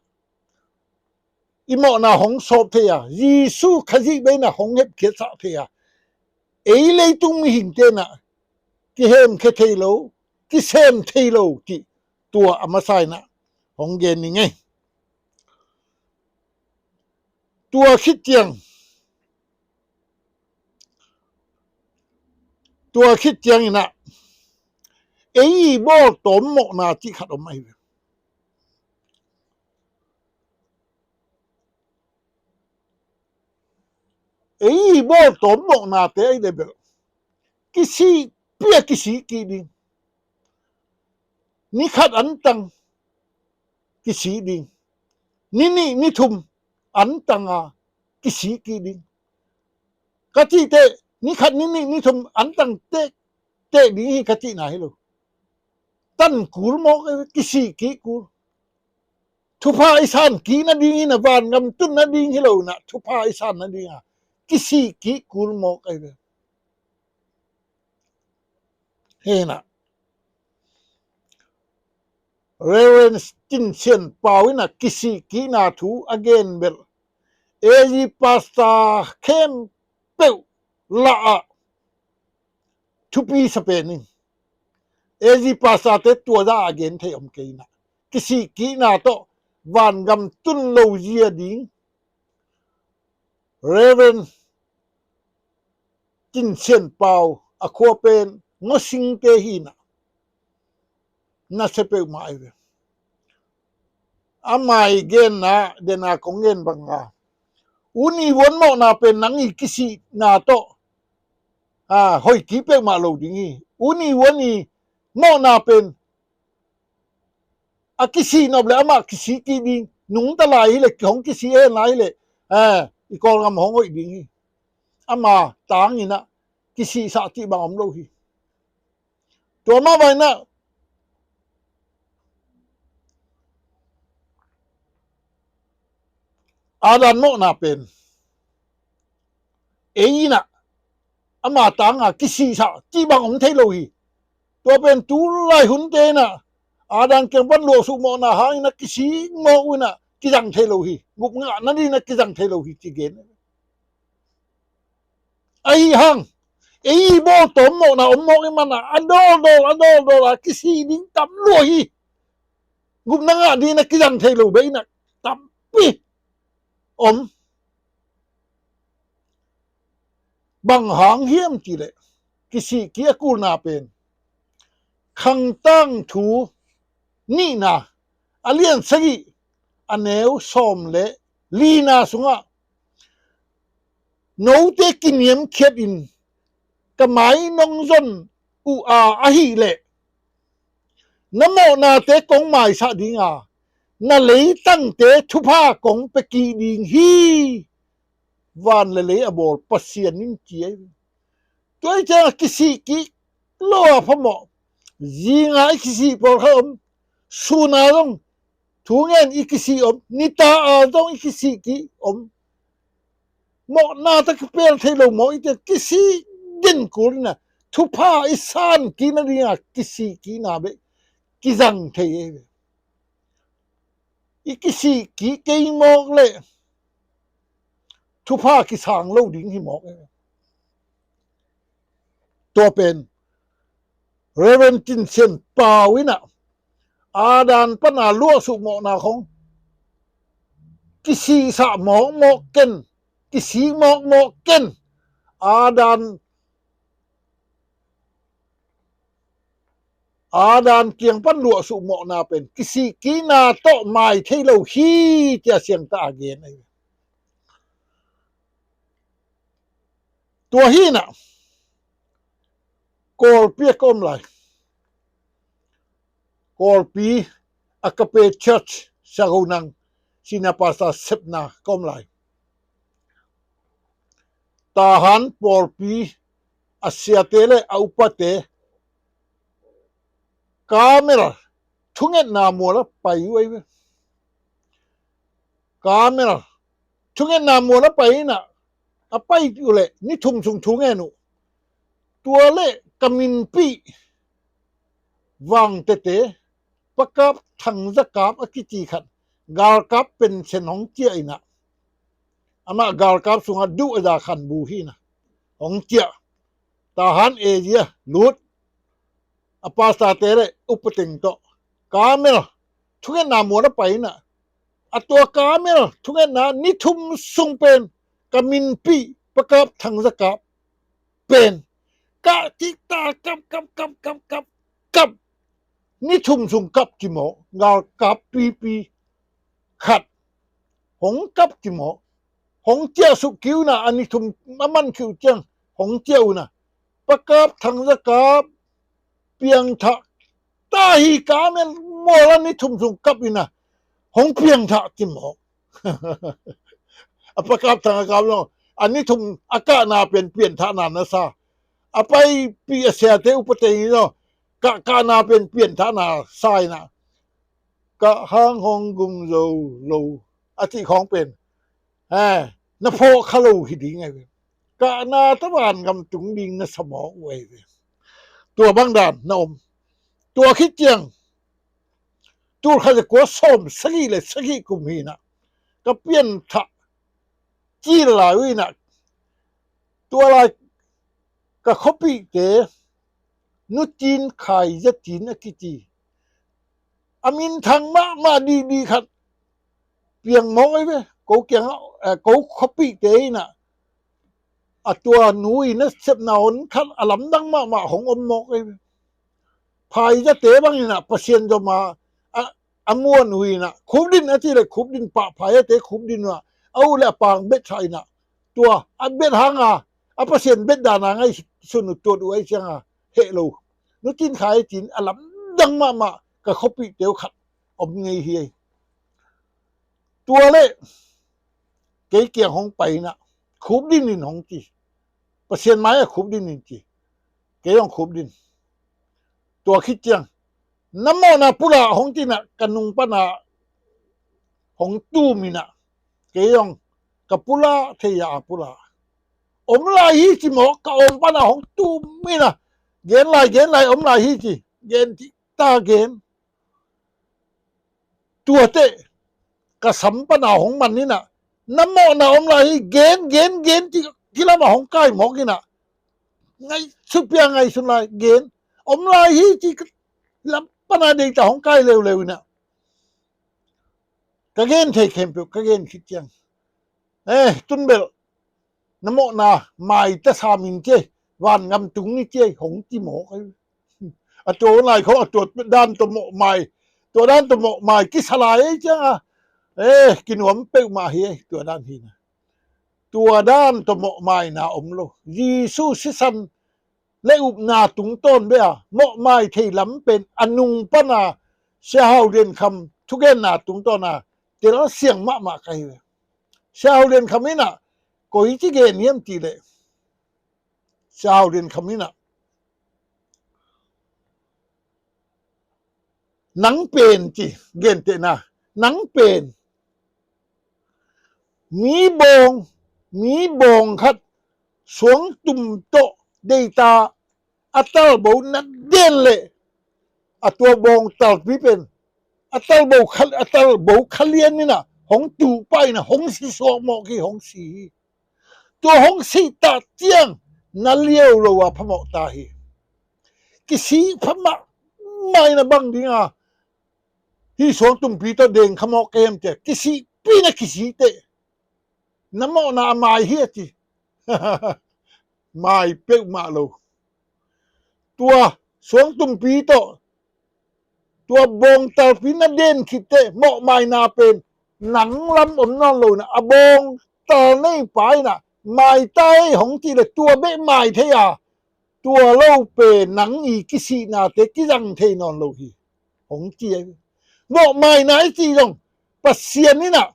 i mawhna hong sawp thei a, Jesu Khazih bek inah hong hepkhiatsah thei a, ei leitung mihingte inah kihemkhia thei lo, kisem thei lo cih tua a masa inah hong gen ning ei. Tua khit ciang, tua khit ciang inah ei i bawltawm mawhna cih khat om ahi ve. Ei i bawltawm mawhnate ahi le bel kisih pia kisih kih ding. Ni khat antang kisih ding. Ni nih ni thum antanga kisih kih ding. Ka cihte ni khat ni nih ni thum antang teh teh ding hi ka cihna hi lo. Tan kul mawk, kisih kih kul. Thupha i san kih nading hi inah, vangam tun nading hi lo inah, thupha i san nadinga kisih kih kul mawk ahi ve. Hi inah, Reverend Tin Sian Pau inah kisih kihna thu a gen bel A G pastor khempeuh lah ah thupi sa pen in. A G pastor te tua zah a gen thei om kei inah, kisih kihna tawh vangam tun lo zia ding Reverend Tin Sian Pau a khua pen Ngawsingte hi na, na sia peuhmah ahi ve. Ama i genna dena kong gen banga, uni vuan mawhna pen nang i kisihna tawh a hoih kik peuhmah lo ding hi. Uni vuan i mawhna pen a kisih nop le amah kisih kik ding, nungta lai hileh, kihong kisih hen lai hileh, eh, i Kawlgam hong hoih ding hi. Ama tangin ah kisihsah cih bang om lo hi. Tua mah bangin ah Adam mawhna pen ei in ah ama tanga kisihsah cih bang om thei lo hi. Tua pen tu lai hunte in ah Adam kiang pan luahsuk mawhna hangin ah kisih mawh uh in ah kizang thei lo hi. Gup ngah nadingin ah kizang thei lo hi ci gen. Ahi hang ei i bawltawm mawhna om mawk i man a, a dawldawl a dawldawl a kisih ding tam lua hi. Gupna ngah dingin ah kizang thei lo bek in ah tampi om. Bang hang hiam cih leh kisih kik a kulna pen Khang Tangthu nihna a lian sagih a neu sawm le lina sungah, note kiniamkhiatin ka mai nong zon uh a ahih leh na mawhnate kong maisak dinga, na leitangte thupha kong pia kik ding hi. Van le lei a bawl Pasian in ci ahi. Tua i ciang a kisih kik lo a phamawh. Zinga i kisih pawlkhat om. Suna zong thu ngen i kisih om. Nita a zong i kisih kik om. Mawhna tawh kipel thei lo mawh i ciang kisih den kul in ah thupha i san kik nadinga kisih kikna bek kizang thei ahi ve. I kisih kik kei mawk leh thupha kisang lo ding hi mawk. Tua pen Reverend Tin Sian Pau in ah Adam pana luahsuk mawhna khong kisihsah mawkmawk ken, kisih mawkmawk ken. Adam Adam kiang pan luahsuk mawhna pen kisih kikna tawh mai thei lo hi, cia siangtah a gen ahi. Tua hi in ah Kawlpi a ka om lai. Kawlpi Agape Church Sagonang Senior Pastor sepna ka om lai. Tahan pawlpi a siate le a upate kamel thungetna mual a pai uh ahi ve. Kamel thungetna mual a pai in ah a pai uh leh ni thum sung thungen uh. Tua leh ka minpih vangtete Pakap Thangzakap a kici khat galkap pension hong ciah in ah, amah galkap sungah duh a za khan bu hi in ah hong ciah. Tahan area lut a pastorte le upateng tawh kamel thungetna mual a pai in ah, a tua kamel thungetna ni thum sung pen ka minpih Pakap Thangzakap pen kah kik ta, kap kap kap kap kap kap. Ni thum sung kap kimawh, galkap pipi khat hong kap kimawh. Hong ciahsuk kik un ah, a ni thum a man khit uh ciang hong ciah un ah, Pakap Thangzakap piangthah ta hi. Kamel mual a ni thum sung kap in ah hong piangthah kimawh. A Pakap Thangzakap zong a ni thum a kahna pen pianthahna na sa. A paipih a siate upateng in zong kah kahna pen pianthahna sa in ah, kah hang hong gum zo lo a cih khawng pen, eh, na phawh kha lo hi ding ahi ve. Kahna tawh vangam tung ding na sa mawk uh ahi ve. Tua bang dan na om. Tua khit ciang tulkhat le kua sawm sagih le sagih kum hi in ah ka pianthah cil lai uh in ah, tua lai ka khuapihte Nu Cin Khai, Za Cin a kici, a minthang mahmah didi khat piang mawk ei ve. Ko kiang, eh, ko khuapihte in ah, a tua nu i nasepna hon khat a lamdang mahmah hong om mawk ei ve. Phaizate bangin ah Pasian zom a, a, a muan uh in ah, khupdin a cih leh khupdin pah, phaizate khupdin uh ah, a u le a pang betthah in ah, tua a bet hang a, a Pasian bet dan a ngaihsun uh tuat uh ei ciang a, heh lo. Nu Cin Khai cin a lamdang mahmah ka khuapihte uh khat om ngei hi ei. Tua leh kei kiang hong pai in ah, khupdin in hong ci. Pasian mai ah khupdin in ci. Kei hong khupdin. Tua khit ciang, na mawhna pulak hong ci in ah, ka nung pan a hong tum in ah, kei hong ka pulak thei a, a pulak. Om lai hi ci mawk, ka awng pan a hong tum in ah, gen lai, gen lai, om lai hi ci. Gen ci ta gen. Tuate ka sam pan a hong man in ah, na mawhna om lai hi, gen, gen, gen ci, ci lam a hong kai mawk in ah, ngaihsut pia, ngaihsun lai, gen, om lai hi ci, lam pan a deita hong kai leuleu in ah, ka gen thei khempeuh ka gen khit ciang, eh, tun bel na mawhna mai ta sam in ci ei, vangam tung ni ci ei, hong ci mawk ei. A tua lai khawng a tua dan tawh mawhmai, tua dan tawh mawhmai kisa lai ei ciang a, eh, kinuam peuhmah hi ei, tua dan hi na. Tua dan tawh mawhmaina om lo. Jesu sisan le upna tungtawn beh a mawhmai thei lam pen a nung pan a Sia Hau Lian Kham thugenna tungtawn a tel siang mahmah ka hi ve. Sia Hau Lian Kham in ah koi ci gen hiam cih leh, Sia Hau Lian Kham in ah, nang pen ci, gentehna, nang pen mi bawng, mi bawng khat suangtum tawh deita a talbo na den leh, a tua bawng talpi pen a talbo kha, a talbo kha lian in ah hong tuh pah in ah hong si suak mawk hi, hong si hi. Tua hong sih tak ciang na liau lo a phamawh ta hi. Kisih phamawh mai na bang ding a hih suangtumpi tawh deng kha mawk ka hiam ci a, kisihpi na kisih teh, na mawhna a mai hi a ci. Mai peuhmah lo. Tua suangtumpi tawh, tua bawngtalpi na den khit teh mawhmaina pen nang lam om nawn lo in ah, a bawngtal neipa in ah mai ta ei hong cih leh tua beh mai thei a, tua lo pen nang i kisihnate kizang thei nawn lo hi, hong ci ei. Mawhmaina i cih zong Pasian in ah,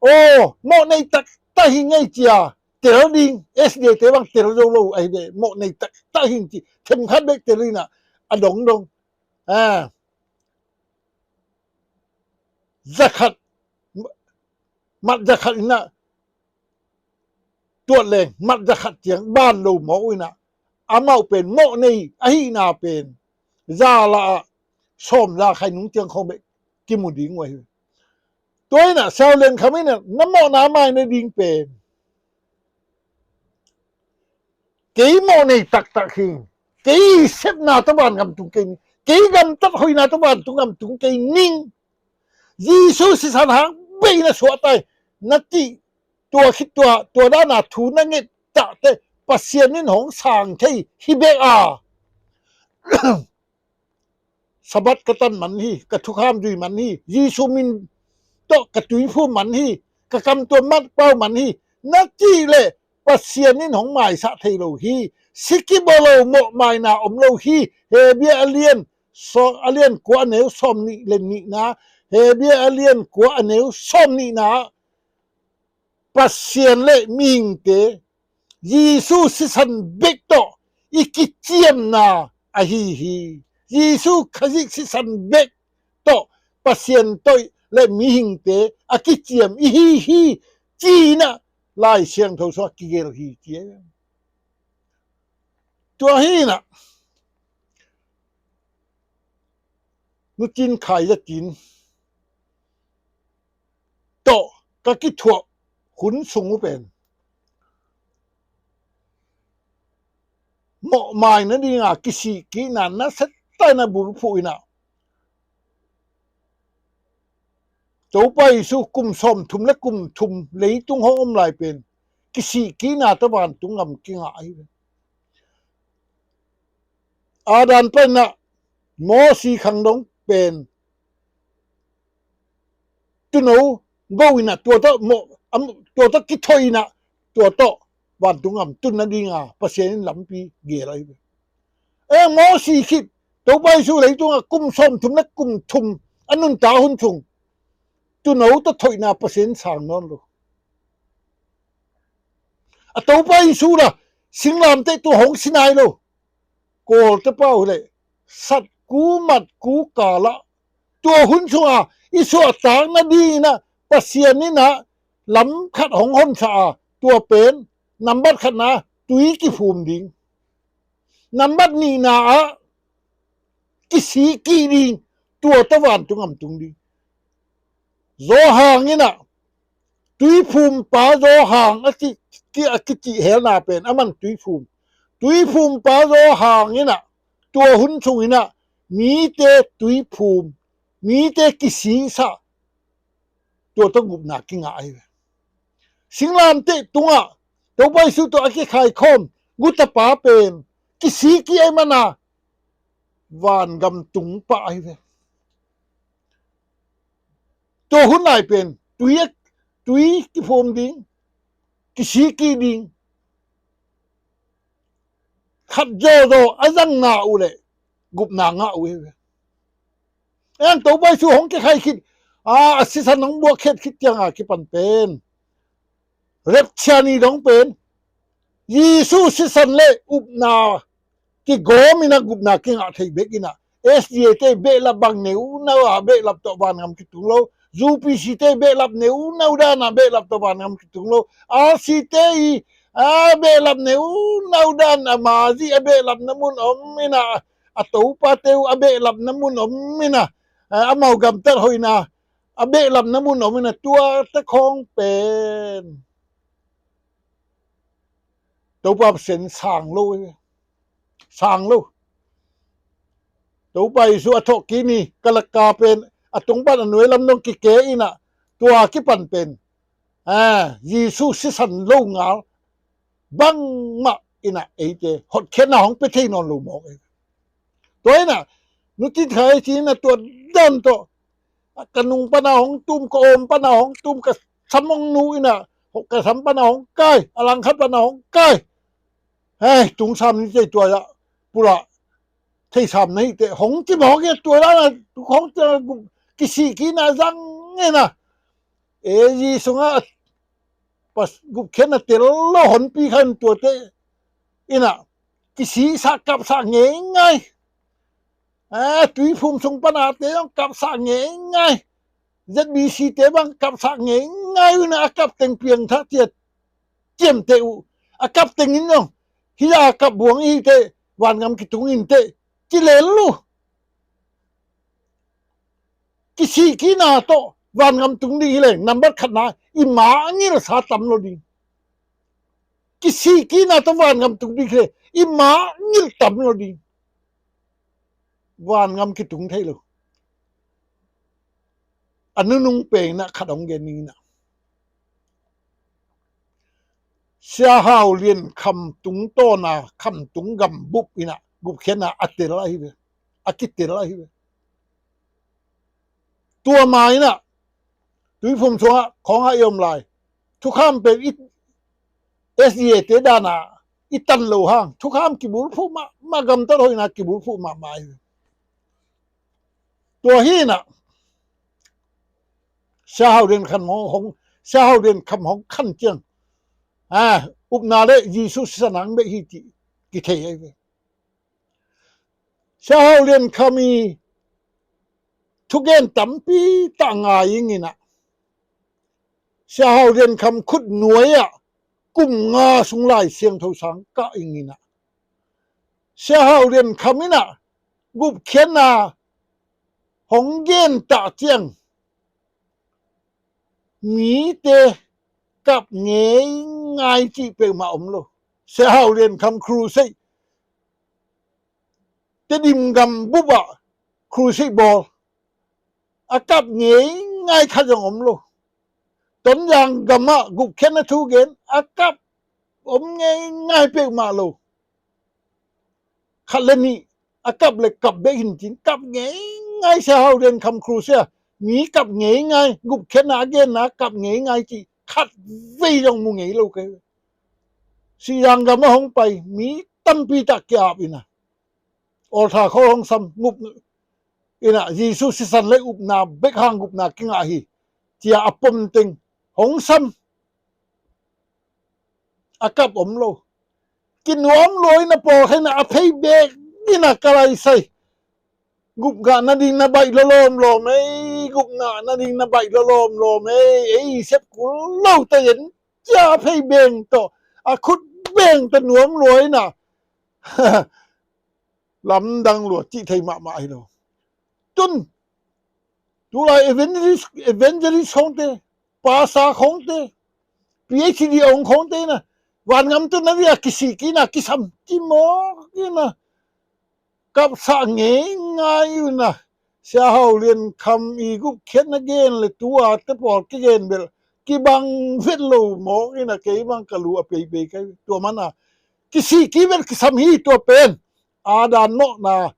aw, mawh nei taktak hi ing ei ci a tel ding, S D A te bang tel zo lo ahi ve, mawh nei taktak hi ing ci, themkhat bek tel in ah, a dongdong, a, zakhat, mat zakhat in ah tuat leng, mat zakhat ciang ban lo mawk uh in ah, amau pen mawh nei ahihna pen za lah ah sawm za khai nung ciang khawng bek kimu ding uh ahi. Tua in ah Sia Hau Lian Kham in ah, na mawhna mai nading pen kei mawh nei taktak hi ing, kei sepna tawh vangam tung kei ning, kei gamtat hoihna tawh vantung gam tung kei ning, Jesu sisan hang bek in ah suahta hi, na cih tua khit tua, tua dan a thu na nget tak teh Pasian in hong sang thei hi bek a, Sabbath ka tan man hi, ka thukham zui man hi, Jesu min tawh ka tuiphum man hi, ka kam tua mat pau man hi, na cih leh Pasian in hong maisak thei lo hi. Sikibolo mawhmaina om lo hi. Hebru a lian, so, a lian kua a neu sawm nih le nihna, Hebru a lian kua a neu sawm nihna, Pasian le mihingte Jesu sisan bek tawh i kiciamna ahi hi. Jesu Khazih sisan bek tawh Pasian tawh le mihingte a kiciam i hi hi, ci-in ah Lai Siangtho sungah kigelh hi ci. Tua hi in ah Nu Cin Khai Za Cin tawh ka kithuah hun sung uh pen mawhmai nading a kisih kikna nasia tak in ah bulphuh in ah, Topa Jesu kum sawmthum le kum thum leitung hong om lai pen kisih kihna tawh vantung gam kingah ahi ve. Adam pan inah Mosi khang dong pen tuuno go inah tua tawh mo-, am-, tua tawh kithoih inah tua tawh vantung gam tun nadinga Pasian in lampi geel ahi ve. Eh, Mosi khit Topa Jesu leitungah kum sawmthum le kum thum a nuntak hun sung tuuno tawh thoihna Pasian sang nawn lo. A Topa Jesu la singlamteh tung hong si nai lo. Kawlte pau hileh satku matku kalah tua hun sunga i suahtak nadinginah Pasian inah lam khat hong honsa a, tua pen nambat khatna tui kiphum ding, nambat nihna ah kisih kih ding, tua tawh vantung gam tung ding. Zawhang inah tuiphumpa Zawhang a ki, ki, a kicih helna pen aman tuiphum, tuiphumpa Zawhang inah tua hun sung inah mite tuiphum, mite kisihsah, tua tawh gupna kingah ahi ve. Singlamteh tungah Topa Jesu tawh a kikhaikhawm gutapa pen kisih kih ahi mana vangam tung pah ahi ve. Tua hun lai pen tui a, tui kiphum ding, kisih kih ding, khat zawzaw a zangna uh leh gupna ngah uh hi ve. En Topa Jesu hong kikhai khit a, a sisan hong buak khiat khit cianga kipan pen rapture ni dong pen Jesu sisan le upna kigawm inah gupna kingah thei bek inah S D A te behlap bang neu nau a behlap tawh vangam kitung lo. U P C te behlap neu nau dan a behlap tawh vangam kitung lo. R C te i a behlap neu nau dan a mazi a behlapna mun om inah a topate uh a behlapna mun om inah a, amau gamtat hoihna a behlapna mun om inah tua te khawng pen Topa Pasian sang lo, sang lo. Topa Jesu a thawhkik ni kalaka pen a tung pan a nuai lam dong kike inah tua kipan pen a, Jesu sisan lo ngal bangmah inah eite hotkhiatna hong pia thei nawn lo mawk e. Tua inah nutin khai ci inah tua dan tawh ka nung pana hong tum, ka awm pana hong tum, ka sam hong nu inah ka sam pana hong kai, a langkhat pana hong kai. Hei, tungsam ni tei tua ah pulak theisam na hite hong ci mawk e. Tua dan a hong ci kisih kihna zang inah e, Jesu sungah gupkhiatna tel lo honpi khan tuate inah kisihsah kapsah ngeingai. A, tuiphum sung panate zong kapsah ngeingai. Z B C te bang kapsah ngeingai uh inah a kapteng piangthak ciat ciamteh uh. A kapteng in zong hih a kap buang ihite vangam kitung inteh ci lel uh. Kisih kihna tawh vangam tung ding hileh nambat khatna i mangngilhsa tam lo ding. Kisih kihna tawh vangam tung ding hileh i mangngilh tam lo ding. Vangam kitung thei lo. A nunung pen inah khat hong gen ning inah Sia Hau Lian Kham tungtawna Kham tung gambup inah gupkhiatna a tel ahi ve, a kitel ahi ve. Tua ma inah tuiphum sungah khawngah i om lai thukham pen i S D A te dana i tan lo hang thukham kibulphuh mahmah, gamtat hoihna kibulphuh mahmah ahi ve. Tua hi inah Sia Hau Lian Kham hong, hong, Sia Hau Lian Kham hong khan ciang a, upna le Jesu sisan hang bek hi cih kithei ahi ve. Sia Hau Lian Kham i thugen tampi tah ngai ing inah Sia Hau Lian Kham khut nuai ah kum nga sung Lai Siangtho sang kah ing inah Sia Hau Lian Kham inah gupkhiatna hong gen tah ciang mite kap ngeingai cih peuhmah om lo. Sia Hau Lian Kham crusade, Tedim gambup ah crusade bawl a kap ngeingai. ngai khat zong om lo. Tonzang gamah gupkhiatna thu gen, a kap om ngeingai peuhmah lo. Khat le nih a kap le kap bek hi in cin, kap ngeingai. Sia Hau Lian Kham Khrul sia, mi kap ngeingai, gupkhiatna a genna kap ngeingai cih khat vei zong mu ngei lo kei. Sihzang gamah hong pai, mi tampi tak kia-ap in a, altar khol hong sam, ngup in a, Jesu sisan le upna bek hang gupna kingah hi, ci-a a pom teng hong sam. A kap om lo. Kinuam lua in a, pawlkhat in a, a phei bek in a, ka lai sai. Gup ngah nading na baih lawlawm lawm ei, gup ngah nading na baih lawlawm lawm ei, ei sep kul lo ta yen, cia a phei beng tawh, a khut beng tawh nuam lua in a, lamdang lua cih thei mahmah hi lo. Tun tulai evangelist, evangelist khawngte, pastor khawngte, P H D ong khawngte in a, vangam tun nading a kisih kik in a, kisam ci mawk in a, kapsah ngeingai uh in a, Sia Hau Lian Kham i gupkhiatna gen le tu-a te pawl kigen bel kibang vet lo mawk in a, kei bang ka lu a peipei kei. Tua man a kisih kik bel kisam hi. Tua pen Adam mawhna,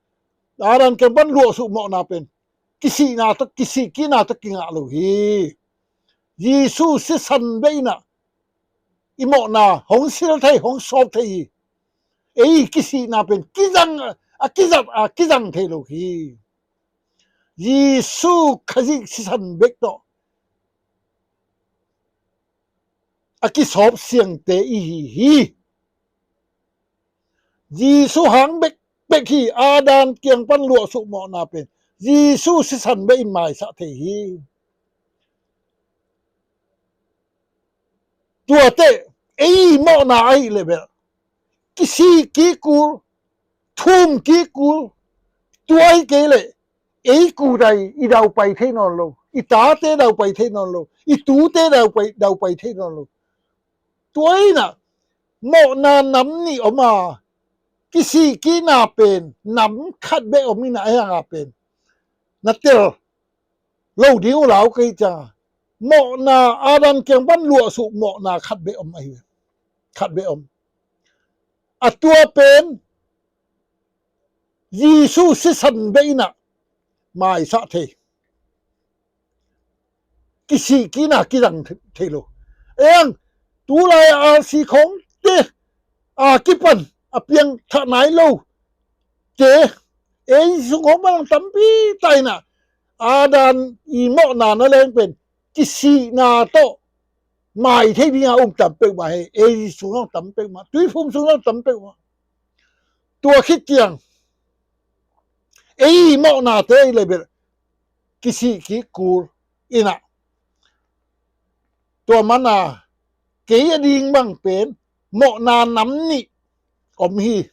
Adam kiang pan luahsuk mawhna pen kisihna tawh, kisih kikna tawh kingah lo hi. Jesu sisan bek in a i mawhna hong sil thei, hong sawp thei hi. Ei kisihna pen kizang, a kizat a kizang thei lo hi. Jesu Khazih sisan bek tawh a kisawp siangte i hi hi. Jesu hang bekbek hi. Adam kiang pan luahsuk mawhna pen Jesu sisan bek in maisah thei hi. Tuate ei mawhna ahih leh bel kisih kik kul, thum kik kul. Tua hi kei leh ei kudai i daupai thei nawn lo, i tate daupai thei nawn lo, i tute daupai, daupai thei nawn lo. Tua in a mawhna nam nih om a, kisih kikna pen nam khat bek om in a, ahi hang a pen na tel lo ding uh lau kei ciang a, mawhna Adam kiang pan luahsuk mawhna khat bek om ahi ve. Khat bek om. A tua pen Jesu sisan bek in a maisah thei. Kisih kikna kizang thei lo. Eng, tulai a R C khawngte a kipan a piangthak nai lo te, ei sung khawng pan tampi tak in a, Adam i mawhna na leng pen kisihna tawh mai thei ding a um tam peuhmah hi. Ei sung khawng tam peuhmah, tuiphum sung khawng tam peuhmah. Tua khit ciang ei mawhnate i leh bel kisih kik kul in a, tua man a kei a ding bang pen mawhna nam nih om hi.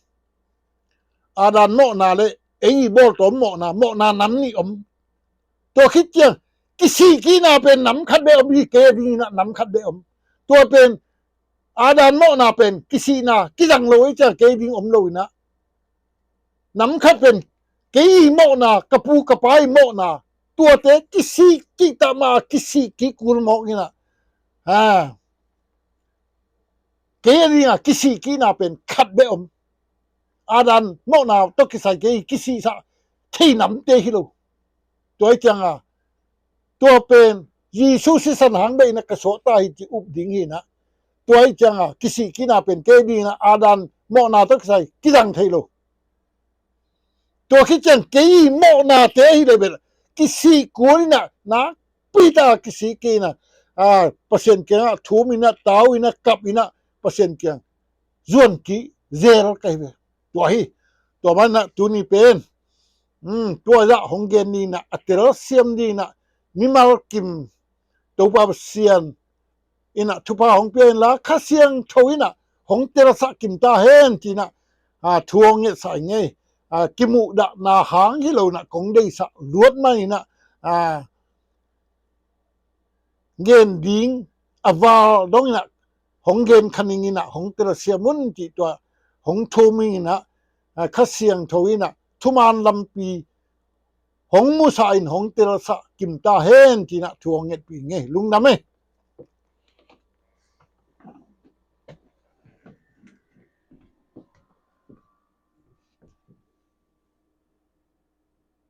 Adam mawhna le ei i bawl tawm mawhna, mawhna nam nih om. Tua khit ciang kisih kikna pen nam khat bek om hi. Kei a ding in a nam khat bek om. Tua pen Adam mawhna pen kisihna kizang lo ahih ciang kei ding om lo in a, nam khat pen kei i mawhna, ka pu ka pa i mawhna, tuate kisih kik tak mah a, kisih kik kul mawk in a, ha, kei a ding a kisih kikna pen khat bek om. Adam mawhna tawh kisai kei kisihsah thei namte hi lo. Tua ahih ciang a tua pen Jesu sisan hang bek in a ka suakta hi ci up ding hi in a. Tua ahih ciang a kisih kikna pen kei ding in a Adam mawhna tawh kisai kizang thei lo. Tua khit ciang kei i mawhnate hi leh bel kisih kul in a, nakpi tak a kisih kik in a, a, Pasian kiangah thum in a, tau in a, kap in a, Pasian kiang zuan kik zel ka hi ve. Tua hi. Tua man in a tuni pen, um, tua zah hong gen ding in a, a telsiam ding in a, mimal kim Topa Pasian in a thupha hong pia inla, Kha Siangtho in a hong telsah kim ta hen ci in a, a, thu hong ngetsak ing ei. A, kimuhdahna hang hi lo in a kong deihsak luat man in a, a, gen ding a val dong in a hong gen kha ning in a hong telsiam un cih tua hong thum ing in a, a, Kha Siangtho in a thuman lampi hong musah in hong telsah kim ta hen, ci-in ah thu hong ngetpih ing ei. Lungdam ei.